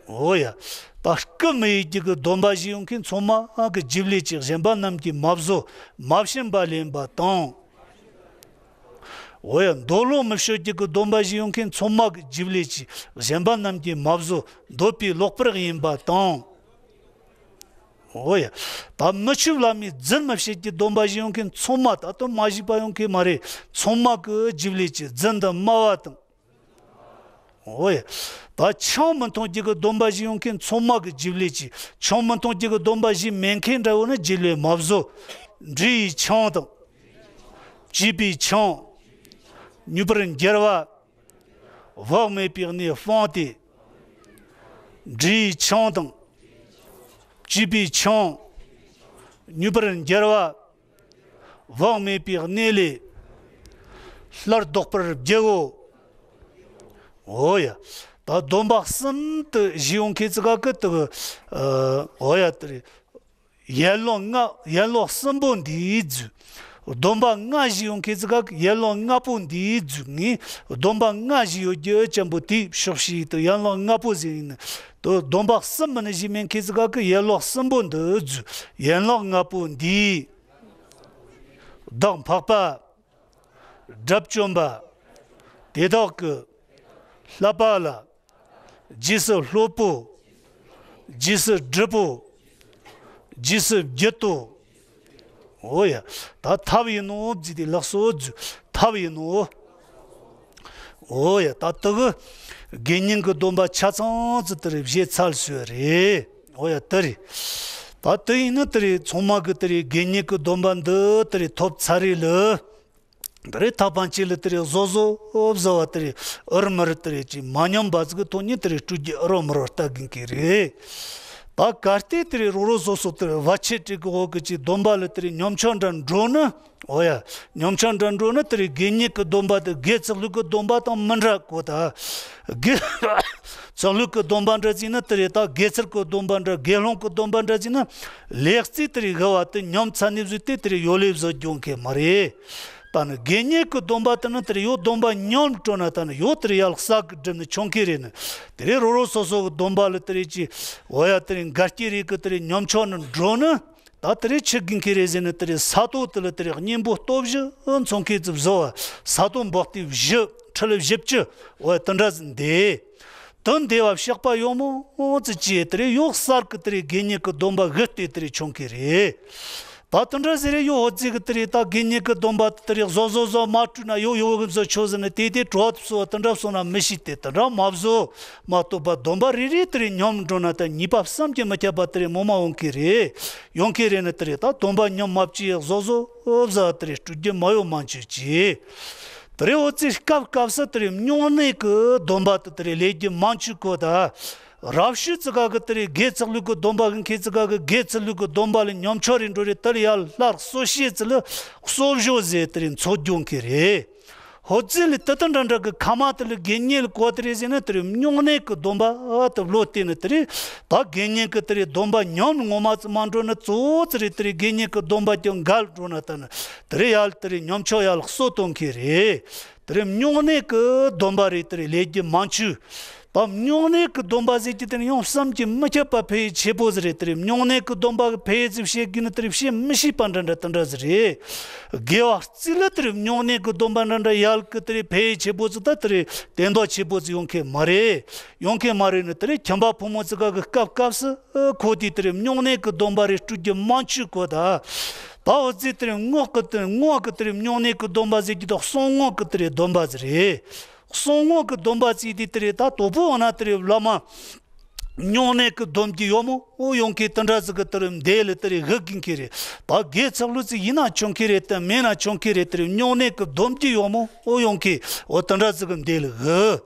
འོ་ཡ། པ། རྐུ་མི་ཡི་རྒྱུ་གི་སྡོམ་པ་བཞེས་ཡོང་མཁན་ཚང་མ་གི་རྗེས་ལས་ཀྱི་གཞན་པ་རྣམས་ཀྱིས་མ་བཟོ། མ་བྱིན་པ་ལེན་པ་དང་། འོ་ཡ། འདོད་ལོག་མི་ཤོར་རྒྱུ་གི་སྡོམ་པ་བཞེས་ཡོང་མཁན་ཚང་མ་གི་རྗེས་ལས་ཀྱི་གཞན་པ་རྣམས་ཀྱིས་མ་བཟོ། འདོད་པས་ལོག་པར་གཡེམ་པ་དང་། འོ་ཡ། པ། མི་ཆོས་བླ་མའི་རྫུན་མི་བཤད་ཀྱི་སྡོམ་པ་བཞེས་ཡོང་མཁན་ཚང་མ་ད་དུང་མ་བཞེས་པ་ཡོང་མཁན་མ་རེད། ཚང་མ་གི་རྗེས་ལས་ཀྱི་རྫུན་དུ་སྨྲ་བ་དང་། འོ་ཡ། པ། ཆང་མི་འཐུང་རྒྱུ་གི་སྡོམ་པ་བཞེས་ཡོང་མཁན་ཚང་མ་གི་རྗེས་ལས་ཀྱི་ཆང་མི་འཐུང་རྒྱུ་གི་སྡོམ་པ་བཞེས་མེད་མཁན་འདྲ་བོ་ནི་རྗེས་ལས་མ་བཟོ། འབྲས་ཡི་ཆང་དང་། བཅས་པའི་ཆང་། མྱོས་པར་འགྱུར་བ། བག་མེད་པའི་གནས་སྤངས་ཏེ། འབྲས་ཡི་ཆང་དང་། བཅས་པའི་ཆང་། མྱོས་པར་འགྱུར་བ། བག་མེད་པའི་གནས་ལས། སླར་ལྡོག་པར་བགྱིའོ། འོ་ཡ། ད་སྡོམ་པ་གསུམ་དུ་བཞེས་ཡོང་མཁན་ཙི་ག་གི་དུ། འོ་ཡ། དེ་རེད། ཡན་ལག་ལྔ། ཡན་ལག་གསུམ་པོ་འདིའི་རྫུ། སྡོམ་པ་ལྔ་བཞེས་ཡོང་མཁན་ཙི་ག་གི་ཡན་ལག་ལྔ་པོ་འདིའི་རྫུ། ངས་སྡོམ་པ་ལྔ་བཞེས་ཡོད་རྒྱུ་ཅན་པོ་དེའི་ཕྱོགས་ཤིག་ཏུ་ཡན་ལག་ལྔ་པོ་ཟེར་ཡིན་ནི། དུ་སྡོམ་པ་གསུམ་མིན་ནི་བཞེས་མེད་མཁན་ཙི་ག་གི་ཡན་ལག་གསུམ་པོ་འདི་རྫུ། ཡན་ལག་ལྔ་པོ་འདིའི། བདག་འཕགས་པ། དགྲ་བཅོམ་པ། དེ་དག་གི། བསླབ་པ་ལ། རྗེས་སུ་སློབ་པོ། རྗེས་སུ་སྒྲུབ་པོ། རྗེས་སུ་བརྒྱུད་དོ། འོ་ཡ། ད་ཐབས་ཡིན་ནོ་བརྫིས་ཏེ་ལགས་སོ་རྫུ། ཐབས་ཡིན་ནོ། འོ་ཡ། ད་དུ་གི་དགེ་བསྙེན་གྱི་སྡོམ་པ་ཆ་ཚང་ཙི་ཏི་རེ་བཞེས་ཚར་སོང་རེད། འོ་ཡ་དེ་རེད། ད་དེ་ཡིན་ན་དེ་རེད། ཚང་མ་གི་དེ་རེད། དགེ་བསྙེན་གི་སྡོམ་པ་འདི་དེ་རེད་ཐོབ་ཚར་རེད་ལ། དེ་རེད་ཐབས་ཕན་ཆད་ལ་དེ་རེད་བཟོ་བཟོ་བཟོ་བ་དེ་རེད། ཨུར་མུར་དེ་རེད་ཅིག་མ་ཉམས་པ་ཟིག་གི་ཐོག་ནས་དེ་རེད་སྤྲོད་རྒྱུ་ཨུར་མུར་བ་ལྟ་གིན་གི་རེད། ད་གལ་ཏེ་དེ་རེད་རོ་རོ་སོ་སོ་དེ་རེད་བར་ཆད་སྤྲད་གི་འོག་གི་ཅིག་སྡོམ་པ་ལ་དེ་རེད་ཉམས་ཆག་འདྲ་འགྲོ་ན། འོ་ཡ། ཉམས་ཆག་འདྲ་འགྲོ་ན་དེ་རེད་དགེ་བསྙེན་གི་སྡོམ་པ་དེ་དགེ་ཚུལ་ལུགས་གི་སྡོམ་པ་དང་མི་འདྲ་གོ་ད། དགེ་ཚུལ་ལུགས་གི་སྡོམ་པ་འདྲ་ཟིག་ན་དེ་རེད་ད་དགེ་ཚུལ་གི་སྡོམ་པ་འདྲ་དགེ་སློང་གི་སྡོམ་པ་འདྲ་ཟིག་ན། ལེགས་རྩིས་དེ་རེད་དགེ་བ་དེ་ཉམས་ཚར་ནས་བཟོས་ཏེ་དེ་རེད་ཡོ་ལེ་བཟོ་སྦྱོང་མཁན་མ་རེད། ད་ནི་དགེ་བསྙེན་གི་སྡོམ་པ་དེ་ནི་དེ་རེད་ཡོ་སྡོམ་པ་ཉམས་འགྲོ་ན་ད་ནི་ཡོ་དེ་རེད་ཡ་ལ་གསར་གི་སྒྲུབ་ནི་ཆོག་མཁན་རེད་ནི། དེ་རེད་རོ་རོ་སོ་སོ་གི་སྡོམ་པ་ལ་དེ་རེད་ཅི། འོ་ཡ་དེ་རེད་འགལ་རྐྱེན་རེད་གི་དེ་རེད་ཉམས་ཆག་ནི་འགྲོ་ནི། ད་དེ་རེད་ཆི་གིན་ཁེ་རེ་ཟེར་ནི་དེ་རེད་ས་ཐོ་དེ་ལ་དེ་རེད་གཉེན་པོ་སྟོབས་བཞི་མཚོན་ཁེ་ཙི་བཟོ་བ་ས་ཐོ་འབོག་ཏི་བཞི་ཁྲི་ལ་བཞི་བཅུ་འོ་དེ་འདྲ་ཟིན་དེ། དོན་དེ་བ་བཤགས་པ་ཡོང་མོ་ཙི་ཅི་དེ་རེད་ཡོག་གསར་གི་དེ་རེད་དགེ་བསྙེན་གི་སྡོམ་པ་གི་སྟེ་དེ་རེད་ཆོག་གི་རེད། ད་དེ་འདྲ་ཟེར་རེད་ཡོག་ཧོ་ཙི་གི་དེ་རེད་ད་དགེ་བསྙེན་གི་སྡོམ་པ་དེ་རེད་བཟོ་བཟོ་བཟོ་མ་བཀྲུས་ན་ཡོག་ཡོག་གི་བཟོ་ཆོག་ཟེར་ནི་དེ་དེ་གྲོགས་སོ་དེ་འདྲ་སོང་ན་མི་ཤི་སྟེ་དེ་འདྲ་མ་བཟོ། མ་གཏོགས་པ་སྡོམ་པ་རེ་རེ་དེ་རེད་ཉམས་འགྲོ་ན་ད་ཉེས་པ་བསམ་གྱིས་མི་ཁྱབ་པ་དེ་རེད་མོ་མ་འོང་གི་རེད། ཡོང་གི་རེད་ནི་དེ་རེད་ད་སྡོམ་པ་ཉམས་མ་བཅུག་ཡག་བཟོ་བཟོ་བཟོ་དེ་རེད་སྤྲོད་རྒྱུ་མ་ཡོང་མ་འཇུག་ཅི། དེ་རེད་འོ་ཙི་སྐབས་སྐབས་སུ་དེ་རེད་སྨྱུང་གནས་ཀྱི་སྡོམ་པ་དེ་དེ་རེད་ལས་རྒྱུ་མ་འཇུག་གོ་ད། རབ་ཤུལ་ཙི་ག་གི་དེ་རེད་དགེ་ཚུལ་ལུགས་ཀྱི་སྡོམ་པ་གི་མཁས་ཙི་ག་གི་དགེ་ཚུལ་ལུགས་ཀྱི་སྡོམ་པ་ལ་ཉམས་ཆག་རེ་འགྲོ་རེད་དེ་ལ་ཡར་སླར་གསོ་བྱེད་ཙི་ལ་གསོ་བཞོ་ཟེར་དེ་རེད་འཚོ་སྐྱོང་གི་རེད། ཧོ་ཙི་ལ་དེ་དང་འདྲ་འདྲ་གི་ཁ་མ་དེ་ལ་དགེ་བསྙེན་ལ་གོ་དེ་རེད་ཟེར་ན་དེ་རེད་སྨྱུང་གནས་ཀྱི་སྡོམ་པ་དེ་བློ་བརྟེན་ནས་དེ་རེད་ད་དགེ་བསྙེན་གྱི་དེ་རེད་སྡོམ་པ་ཉམས་ངོ་མ་ཙི་མ་འགྲོ་ན་གཙོ་བོ་ཙི་རེད་དེ་རེད་དགེ་བསྙེན་གྱི་སྡོམ་པ་ཀྱང་འགལ་འགྲོ་ན་ད་ནི་དེ་རེད་ཡར་དེ་རེད་ཉམས་ཆག་ཡར་ལ་གསོ་གཏོང་གི་རེད། དེ་རེད་སྨྱུང་གནས་ཀྱི་སྡོམ་པ་རེད་དེ་རེད་ལས་རྒྱུ་མ་འཆུག་ད་སྨྱུང་གནས་ཀྱི་སྡོམ་པ་ཟེར་གྱི་དེ་ནི་ཡང་བསམ་གྱིས་མི་ཁྱབ་པ་ཕལ་ཆེ་པོ་ཟིག་རེད་དེ་རེད་སྨྱུང་གནས་ཀྱི་སྡོམ་པ་གི་ཕལ་ཆེ་བཤད་གི་ནི་དེ་རེད་བཤད་མི་ཤེས་པ་འདྲ་འདྲ་དེ་འདྲ་ཟིག་རེད། དགེ་བ་རྩིས་ལ་དེ་རེད་སྨྱུང་གནས་ཀྱི་སྡོམ་པ་འདྲ་འདྲ་ཡལ་གི་དེ་རེད་ཕལ་ཆེ་པོ་ཟིག་ད་དེ་རེད་དེ་མདོ་ཆེ་པོ་ཟིག་ཡོང་མཁན་མ་རེད། ཡོང་མཁན་མ་རེད་ནི་དེ་རེད་ཁྱིམ་པ་ཕོ་མོ་ཙི་ག་གི་སྐབས་སྐབས་སུ་ཁོ་དེ་དེ་རེད་སྨྱུང་གནས་ཀྱི་སྡོམ་པ་རེད་སྤྲོད་རྒྱུ་མ་འཆུག་གོ་ད། ད་འོ་ཙི་དེ་རེད་སྔོག་གི་དེ་རེད་སྔོག་གི་དེ་རེད་སྨྱུང་གནས་ཀྱི་སྡོམ་པ་ཟེར་གྱི་དང་གསང་སྔགས་ཀྱི་དེ་རེད་སྡོམ་པ་ཟིག་རེད། གསང་སྔགས་ཀྱི་སྡོམ་པ་ཟེར་དེ་དེ་རེད་ད་དོ་པོ་འོ་ན་དེ་རེད་བླ་མ། སྨྱུང་གནས་ཀྱི་སྡོམ་གྱི་ཡོག་མོ་འོ་ཡོང་གི་དེ་འདྲ་ཟིག་གི་དེ་རེད་འདས་ལ་དེ་རེད་གི་གིན་གི་རེད། ད་དགེ་ཚགས་ལུགས་ཟིག་ཡིན་ན་ཆོག་གི་རེད་དེ་མེད་ན་ཆོག་གི་རེད་དེ་རེད་སྨྱུང་གནས་ཀྱི་སྡོམ་གྱི་ཡོག་མོ་འོ་ཡོང་གི་འོ་དེ་འདྲ་ཟིག་གི་འདས་ལ་གི།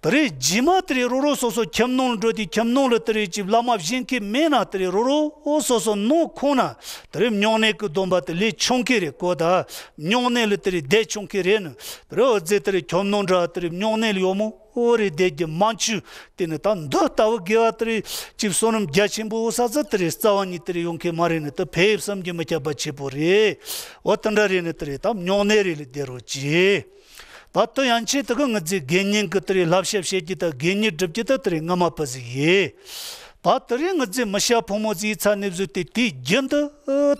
དེ་རེད་རྗེས་མ་དེ་རེད་རོ་རོ་སོ་སོ་ཁྱིམ་ནང་ལ་འགྲོ་དུས་ཁྱིམ་ནང་ལ་དེ་རེད་ཅིག་བླ་མ་བཞེངས་མཁན་མེད་ན་དེ་རེད་རོ་རོ་སོ་སོ་ནང་ཁོང་ན་དེ་རེད་སྨྱུང་གནས་ཀྱི་སྡོམ་པ་དེ་ལས་ཆོག་གི་རེད་གོ་ད། སྨྱུང་གནས་ལ་དེ་རེད་བསྡད་ཆོག་གི་རེད་ནི་དེ་རེད་འོ་ཙི་དེ་རེད་ཁྱིམ་ནང་འདྲ་དེ་རེད་སྨྱུང་གནས་ལ་ཡོག་མོ་འོ་རེད་བསྡད་རྒྱུ་མ་འཆུག་དེ་ནི་ད་འདི་ལྟ་བུ་དགེ་བ་དེ་རེད་ཅིག་བསོད་ནམས་རྒྱ་ཆེན་པོ་འོ་ས་ཙི་དེ་རེད་རྩ་བ་ཉིད་དེ་རེད་ཡོང་མཁན་མ་རེད་ནི་དེ་ཕེབས་བསམ་གྱིས་མི་ཁྱབ་པ་ཆེ་པོ་རེད། འོ་དེ་འདྲ་རེད་ནི་དེ་རེད་ད་སྨྱུང་གནས་རེད་ལ་བསྡད་རོགས་གྱིས། ད་ལྟ་ཡན་ཆད་དེ་གི་ངི་ཚེ་དགེ་བསྙེན་གི་དེ་རེད་བསླབ་བྱ་བྱེད་རྒྱུ་དང་དགེ་བསྙེན་སྒྲུབ་རྒྱུ་དང་དེ་རེད་ངོ་མ་པ་ཟིག་ཡིན། ད་དེ་རེད་ངི་ཚེ་མི་སྐྱ་ཕོ་མོ་ཟིག་ཚ་ནེ་བཟོས་ཏེ་དེའི་རྒྱུན་དུ་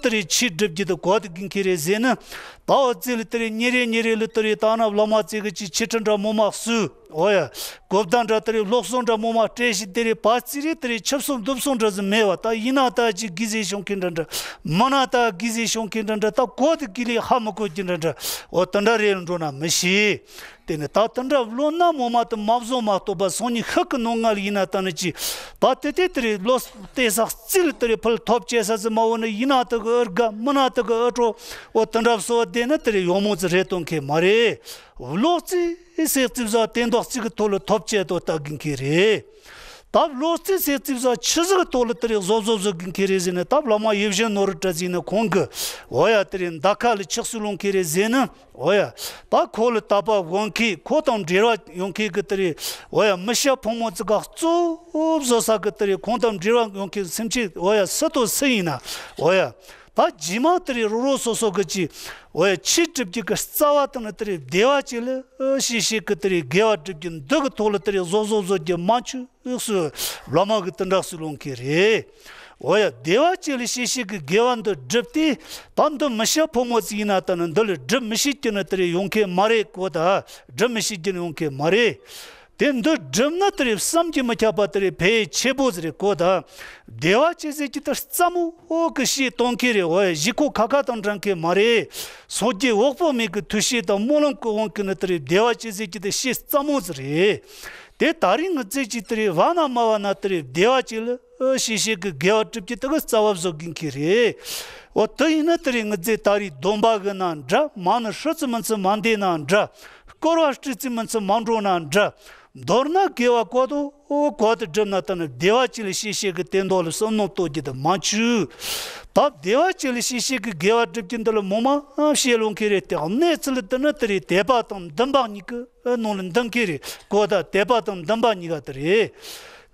དེ་རེད་ཆོས་སྒྲུབ་རྒྱུ་དང་གོ་དེ་གིན་ཁེ་རེད་ཟེར་ན། ད་འོ་ཙི་ལ་དེ་རེད་ཉིན་རེ་ཉིན་རེ་ལ་དེ་རེད་ད་ན་བླ་མ་ཙི་གི་ཅི་ཆི་ཁྲི་འདྲ་མོ་མ་སུ་འོ་ཡ། གོ་བརྡ་འདྲ་དེ་རེད་སློབ་གསོ་འདྲ་མོ་མ་སྤྲད་ཞིག་དེ་རེད་པ་ཙི་རེད་དེ་རེད་ཆབ་སོ་འདུབ་སོ་འདྲ་ཟིག་མེད་བ་ད་ཡིན་ན་ད་ཅི་གི་ཟེ་ཤོང་ཁེ་འདྲ་འདྲ་མ་ན་ད་གི་ཟེ་ཤོང་ཁེ་འདྲ་འདྲ་ད་གོ་དེ་གི་ལས་ཧ་མི་གོ་གི་འདྲ་འདྲ་འོ་དེ་འདྲ་རེད་འགྲོ་ན་མི་ཤེས། དེ་ནི་ད་དེ་འདྲ་བློ་སྣ་མོ་མ་དུ་མ་བཟོ་མ་གཏོགས་པ་སང་ཉིན་ཤུགས་ཀྱི་ནང་ང་ལ་ཡིན་ན་ད་ནི་ཅི། ད་དེ་དེ་དེ་རེད་བློ་གཏད་ས་རྩིས་ལ་དེ་རེད་ཕུལ་ཐོབ་བྱེད་ས་ཟི་མ་འོ་ནི་ཡིན་ན་དེ་གི་ཨུར་དགའ་མི་ན་དེ་གི་ཨུ་ཀྲོ་འོ་དེ་འདྲ་བཟོ་བ་དེ་ནི་དེ་རེད་ཡོང་མོ་ཙི་རེད་གཏོང་མཁན་མ་རེད། བློ་རྩིས་སེ་རྩིས་བཟོ་བ་དེ་འདོག་གཅིག་གི་ཐོག་ལ་ཐོབ་བྱེད་དོ་ལྟ་གིན་མཁན་རེད། ད་བློ་རྩིས་སེ་རྩིས་བཟོ་བ་ཆི་ཟིག་གི་ཐོག་ལ་དེ་རེད་བཟོ་བཟོ་བཟོ་གིན་མཁན་རེད་ཟེར་ནི་ད་བླ་མ་ཡིད་བཞིན་ནོར་བུ་གྲགས་ཟེར་ནི་ཁོང་གི་འོ་ཡ་དེ་རེད་མདའ་ཁ་ལ་ཆགས་སུ་ལོང་མཁན་རེད་ཟེར་ནི། འོ་ཡ། ད་ཁོ་ལ་དད་པ་འོང་མཁན་ཁོ་དང་འབྲེལ་བ་ཡོང་མཁན་གི་དེ་རེད། འོ་ཡ་མི་སྐྱ་ཕོ་མོ་ཙི་ག་གཙོ་བོ་བཟོ་ས་གི་དེ་རེད་ཁོང་དང་འབྲེལ་བ་ཡོང་མཁན་སེམས་ཅན་འོ་ཡ་སུ་དང་སུ་ཡིན་ན། འོ་ཡ། ད་རྗེས་མ་དེ་རེད་རོ་རོ་སོ་སོ་གི་ཅི། འོ་ཡ་ཆོས་སྒྲུབ་རྒྱུ་གི་རྩ་བ་དང་ནི་དེ་རེད་བདེ་བ་ཅིག་ལ་ཤེས་ཤེས་གི་དེ་རེད་དགེ་བ་སྒྲུབ་རྒྱུ་འདི་གི་ཐོག་ལ་དེ་རེད་བཟོ་བཟོ་བཟོ་རྒྱུ་མ་འཆུག་སུ་བླ་མ་གི་དེ་འདྲ་སུ་ལོང་གི་རེད། འོ་ཡ་བདེ་བ་ཅན་ལ་ཤེས་ཤེས་ཀྱི་དགེ་བ་འདི་བསྒྲུབས་ཏེ། ད་འདི་མི་སྐྱ་ཕོ་མོ་ཅིག་ཡིན་ན་ད་ནི་འདི་ལ་སྒྲུབ་མི་ཤེས་ཀྱི་ནི་དེ་རེད་ཡོང་མཁན་མ་རེད་གོ་ད། སྒྲུབ་མི་ཤེས་ཀྱི་ནི་ཡོང་མཁན་མ་རེད། དེ་འདི་སྒྲུབ་ན་དེ་རེད་བསམ་གྱིས་མི་ཁྱབ་པ་དེ་རེད་ཕལ་ཆེ་པོ་ཟིག་རེད་གོ་ད། བདེ་བ་ཅན་ཟེར་གྱི་དེ་རྩ་མོ་འོ་གི་ཤེས་གཏོང་མཁན་རེད། འོ་ཡ་གཞི་ཁོ་ཁ་ཁ་དང་འདྲ་མཁན་མ་རེད། སངས་རྒྱས་འོག་པོ་མེད་ཀྱི་ཐུགས་བསྐྱེད་དང་སྨོན་ལམ་གྱི་དབང་གིས་ནི་དེ་རེད་བདེ་བ་ཅན་ཟེར་གྱི་དེ་ཤེས་རྩ་མོ་ཟིག་རེད། དེ་ད་རིང་ངི་ཙི་ཅིག་དེ་རེད་བ་ན་མ་བ་ན་དེ་རེད་བདེ་བ་ཅིག་ལ་ཨ་ཤེས་ཤེས་ཀྱི་དགེ་བ་སྒྲུབ་ཀྱི་དེ་གི་རྩ་བ་བཟོ་གིན་ཁྱེར་རེད། འོ་དེ་ཡིན་ན་དེ་རེད་ངི་ཙི་ད་རིང་སྡོམ་པ་གི་ན་འདྲ། མ་ཎི་ཧྲི་ཙི་མི་ཚི་མ་འདེ་ན་འདྲ། སྐོར་བ་སྤྲི་ཙི་མི་ཚི་མ་འགྲོ་ན་འདྲ། མདོར་ན་དགེ་བ་གོ་དོ་གོ་དེ་སྒྲུབ་ན་ད་ནི་བདེ་བ་ཅིག་ལ་ཤེས་ཤེས་ཀྱི་དེ་མདོ་ལ་བསམ་མནོ་གཏོད་རྒྱུ་དེ་མ་འཆུག་ད་བདེ་བ་ཅིག་ལ་ཤེས་ཤེས་ཀྱི་དགེ་བ་སྒྲུབ་རྒྱུ་འདི་ལ་མོ་མ་ཤེས་ལོང་ཁྱེར་རེད། དེ་གནས་ཚུལ་དེ་ནི་དེ་རེད་དད་པ་དང་འདུན་པ་གཉིས་ཀྱི་ནང་ལ་འདུན་ཁྱེར་རེད་གོ། ད་དད་པ་དང་འདུན་པ་གཉིས་ཀ་དེ་རེད།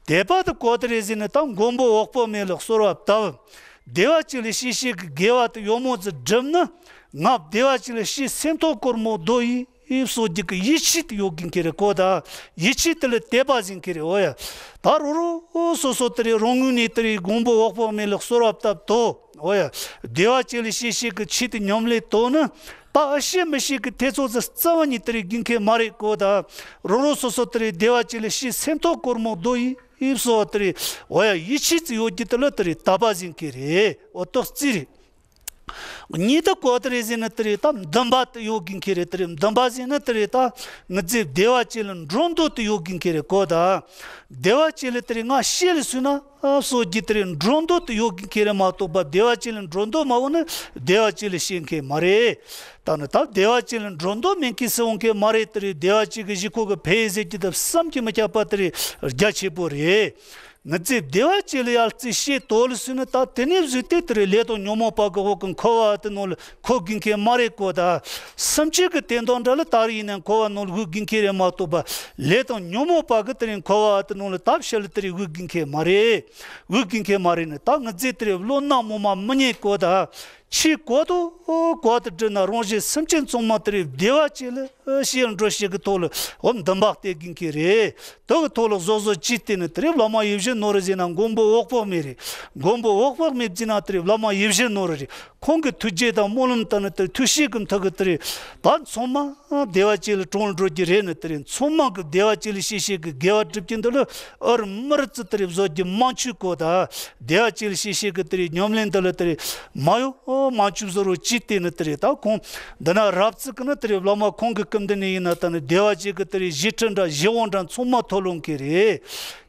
དད་པ་དེ་གོ་དེ་རེད་ཟེར་ནས་ད་མགོན་པོ་འོད་དཔག་མེད་ལ་གསོལ་བ་བཏབ། བདེ་བ་ཅིག་ལ་ཤེས་ཤེས་ཀྱི་དགེ་བ་དེ་ཡོད་མོ་ཙི་བསྒྲུབས་ན། ང་བདེ་བ་ཅིག་ལ་ཤེས་སེམས་ཐོག་སྐོར་མོ་རྡོ་ཡིས་ཡིབ་སོ་རྒྱུ་གི་ཡིད་ཆེས་དེ་ཡོད་གིན་ཁྱེར་རེད་གོ། ད་ཡིད་ཆེས་དེ་ལ་དད་པ་ཟིན་ཁྱེར་རེད། འོ་ཡ། ད་རོ་རོ་སོ་སོ་དེ་རེད་རང་ངོས་ནས་དེ་རེད་མགོན་པོ་འོད་དཔག་མེད་ལ་གསོལ་བ་བཏབ་དོ། འོ་ཡ། བདེ་བ་ཅིག་ལ་ཤེས་ཤེས་ཀྱི་ཆེད་དུ་ཉམས་ལེན་དོ་ནི། ད་ཨ་ཤེས་མི་ཤེས་ཀྱི་ཐེ་ཚོམ་ཟི་རྩ་བ་ཉིད་དེ་རེད་གིན་ཁྱེར་མ་རེད་གོ། ད་རོ་རོ་སོ་སོ་དེ་རེད་བདེ་བ་ཅིག་ལ་ཤེས་སེམས་ཐོག་སྐོར་མོ་རྡོ་ཡིས་ཡིབ་སོ་དེ་རེད། འོ་ཡ་ཡིད་ཆེས་ཙི་ཡོད་རྒྱུ་དེ་ལ་དེ་རེད་དད་པ་ཟིན་ཁྱེར་རེད། འོ་ཏོག་ཙི་རེད། གཉིས་དེ་གོ་དེ་རེད་ཟེར་ན་དེ་རེད་ད་འདུན་པ་དེ་ཡོད་གིན་ཁྱེར་རེད། དེ་རེད་འདུན་པ་ཟེར་ན་དེ་རེད་ད་ངི་ཙི་བདེ་བ་ཅིག་ལ་འགྲོ་འདོད་དེ་ཡོད་གིན་ཁྱེར་རེད་གོ། ད་བདེ་བ་ཅིག་ལ་དེ་རེད་ང་ཤེས་ལ་སུན་ན་སོ་རྒྱུ་དེ་རེད་འགྲོ་འདོད་དེ་ཡོད་གིན་ཁྱེར་རེད་མ་གཏོགས་པ་བདེ་བ་ཅིག་ལ་འགྲོ་འདོད་མ་འོང་ན་བདེ་བ་ཅིག་ལ་ཤེས་མཁན་མ་རེད། ད་ནི་ད་བདེ་བ་ཅིག་ལ་འགྲོ་འདོད་མེད་མཁན་སུ་འོང་མཁན་མ་རེད། དེ་རེད་བདེ་བ་ཅིག་གི་གཞི་ཁོ་གི་ཕེ་ཟེར་གྱི་དེ་བསམ་གྱིས་མི་ཁྱབ་པ་དེ་རེད་རྒྱ་ཆེ་པོ་རེད། ངི་ཙི་བདེ་བ་ཅིག་ལ་ཡར་རྩིས་བཤད་དོ་ལ་སུན་ན་ད་དེ་ནས་བཟོས་ཏེ་དེ་རེད་ལས་དང་ཉོན་མོངས་པ་གི་འོག་གི་འཁོར་བ་དེ་ནང་ལ་འཁོར་གིན་མཁན་མ་རེད་གོ། ད་སེམས་ཅན་གྱི་དེ་འདོན་འདྲ་ལ་ད་རེད་ཡིན་ན་འཁོར་བ་ནང་ལ་འུ་གིན་མཁན་རེད་མ་གཏོགས་པ་ལས་དང་ཉོན་མོངས་པ་གི་དེ་རེད་འཁོར་བ་དེ་ནང་ལ་ད་ཕྱི་ལ་དེ་རེད་འུ་གིན་མཁན་མ་རེད། འུ་གིན་མཁན་མ་རེད་ནི་ད་ངི་ཙི་དེ་རེད་བློ་སྣ་མོ་མ་མི་ཉན་གོ། ད་ཆེས་གོ་དོ་གོ་དེ་བསྒྲུབས་ན་རང་གཞན་སེམས་ཅན་ཚང་མ་དེ་རེད་བདེ་བ་ཅིག་ལ་ཨ་ཤེས་འགྲོ་ཤེས་ཀྱི་ཐོག་ལ་འོ་འདུན་པ་གཏད་གིན་ཁྱེར་རེད། དེ་གི་ཐོག་ལ་བཟོ་བཟོ་ཅི་བལྟས་ནས་དེ་རེད་བླ་མ་ཡིད་བཞིན་ནོར་བུ་ཟེར་ན་མགོན་པོ་འོད་དཔག་མེད་རེད། མགོན་པོ་འོད་དཔག་མེད་བརྩིས་ན་དེ་རེད་བླ་མ་ཡིད་བཞིན་ནོར་བུ་རེད། ཁོང་གི་ཐུགས་རྗེ་དང་སྨོན་ལམ་དང་ནི་དེ་ཐུགས་ཤེས་ཀྱི་མཐུ་གི་དེ་རེད་ད་ཚང་མ་བདེ་བ་ཅིག་ལ་གྲོངས་འགྲོ་རྒྱུ་རེད་ནི་དེ་རེད། ཚང་མ་གི་བདེ་བ་ཅིག་ལ་ཤེས་ཤེས་ཀྱི་དགེ་བ་སྒྲུབ་ཀྱི་འདི་ལ་ཨུར་མུར་ཙི་དེ་རེད་བཟོ་རྒྱུ་མང་ཆུ་གོ། ད་བདེ་བ་ཅིག་ལ་ཤེས་ཤེས་ཀྱི་དེ་རེད་ཉམས་ལེན་འདི་ལ་དེ་རེད་མ་ཡོ་མང་ཆུ་བཟོ་རོ་ཅི་བལྟས་ནི་དེ་རེད་ད་ཁོང་འདི་ན་རབ་ཙི་གི་ནི་དེ་རེད་བླ་མ་ཁོང་གི་སྐུ་མདུན་ནས་ཡིན་ན་ད་ནི་བདེ་བ་ཅིག་གི་དེ་རེད་བཞི་ཁྲི་འདྲ་བཞི་བོ་འདྲ་ཚང་མ་ཐོབ་ལོང་གི་རེད།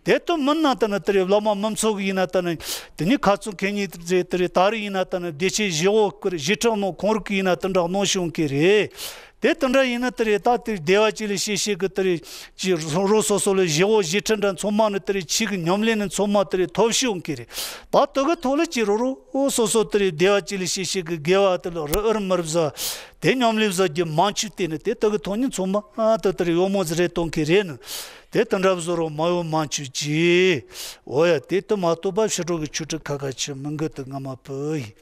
དེ་ལྟར་མིན་ན་ད་ནི་དེ་རེད་བླ་མ་མི་ཚོ་གི་ཡིན་ན་ད་ནི་དེ་ནི་ཁ་ཚོན་གད་སྙིགས་རེད་དེ་རེད་ད་རེས་ཡིན་ན་ད་ནི་བདེ་ཆེན་བཞི་བོ་སྐུར་བཞི་ཁྲི་ནང་ཁོང་རིགས་ཀྱི་ཡིན་ན་དེ་འདྲ་གནང་ཤོང་གི་རེད། དེ་དེ་འདྲ་ཡིན་ན་དེ་རེད་ད་དེ་བདེ་བ་ཅིག་ལ་ཤེས་ཤེས་གི་དེ་རེད་ཀྱི་རོ་སོ་སོ་ལ་བཞི་བོ་བཞི་ཁྲི་འདྲ་ཚང་མ་ནི་དེ་རེད་ཆིག་གི་ཉམས་ལེན་ནི་ཚང་མ་དེ་རེད་ཐོབ་ཤོང་གི་རེད། ད་དེ་གི་ཐོག་ལ་ཀྱི་རོ་རོ་སོ་སོ་དེ་རེད་བདེ་བ་ཅིག་ལ་ཤེས་ཤེས་གི་དགེ་བ་དེ་ལ་རི་ཨུར་མུར་བཟོ་དེ་ཉམས་ལེན་བཟོ་རྒྱུ་མང་ཆུ་བལྟས་ནི་དེ་དེ་གི་ཐོག་ནི་ཚང་མ་དེ་དེ་རེད་ཡོ་མོ་ཟི་རེད་གཏོང་གི་རེད་ནི། དེ་དེ་འདྲ་བཟོ་རོགས་མ་ཡོང་མ་འཆུག་ཅིག་འོ་ཡ་དེ་དེ་མ་གཏོགས་པ་ཕྱི་དྲོ་གི་ཆུ་ཁྲི་ཁ་ཁ་ཆུ་མི་འགི་དུ་ང་མ་བུ་ཡིན།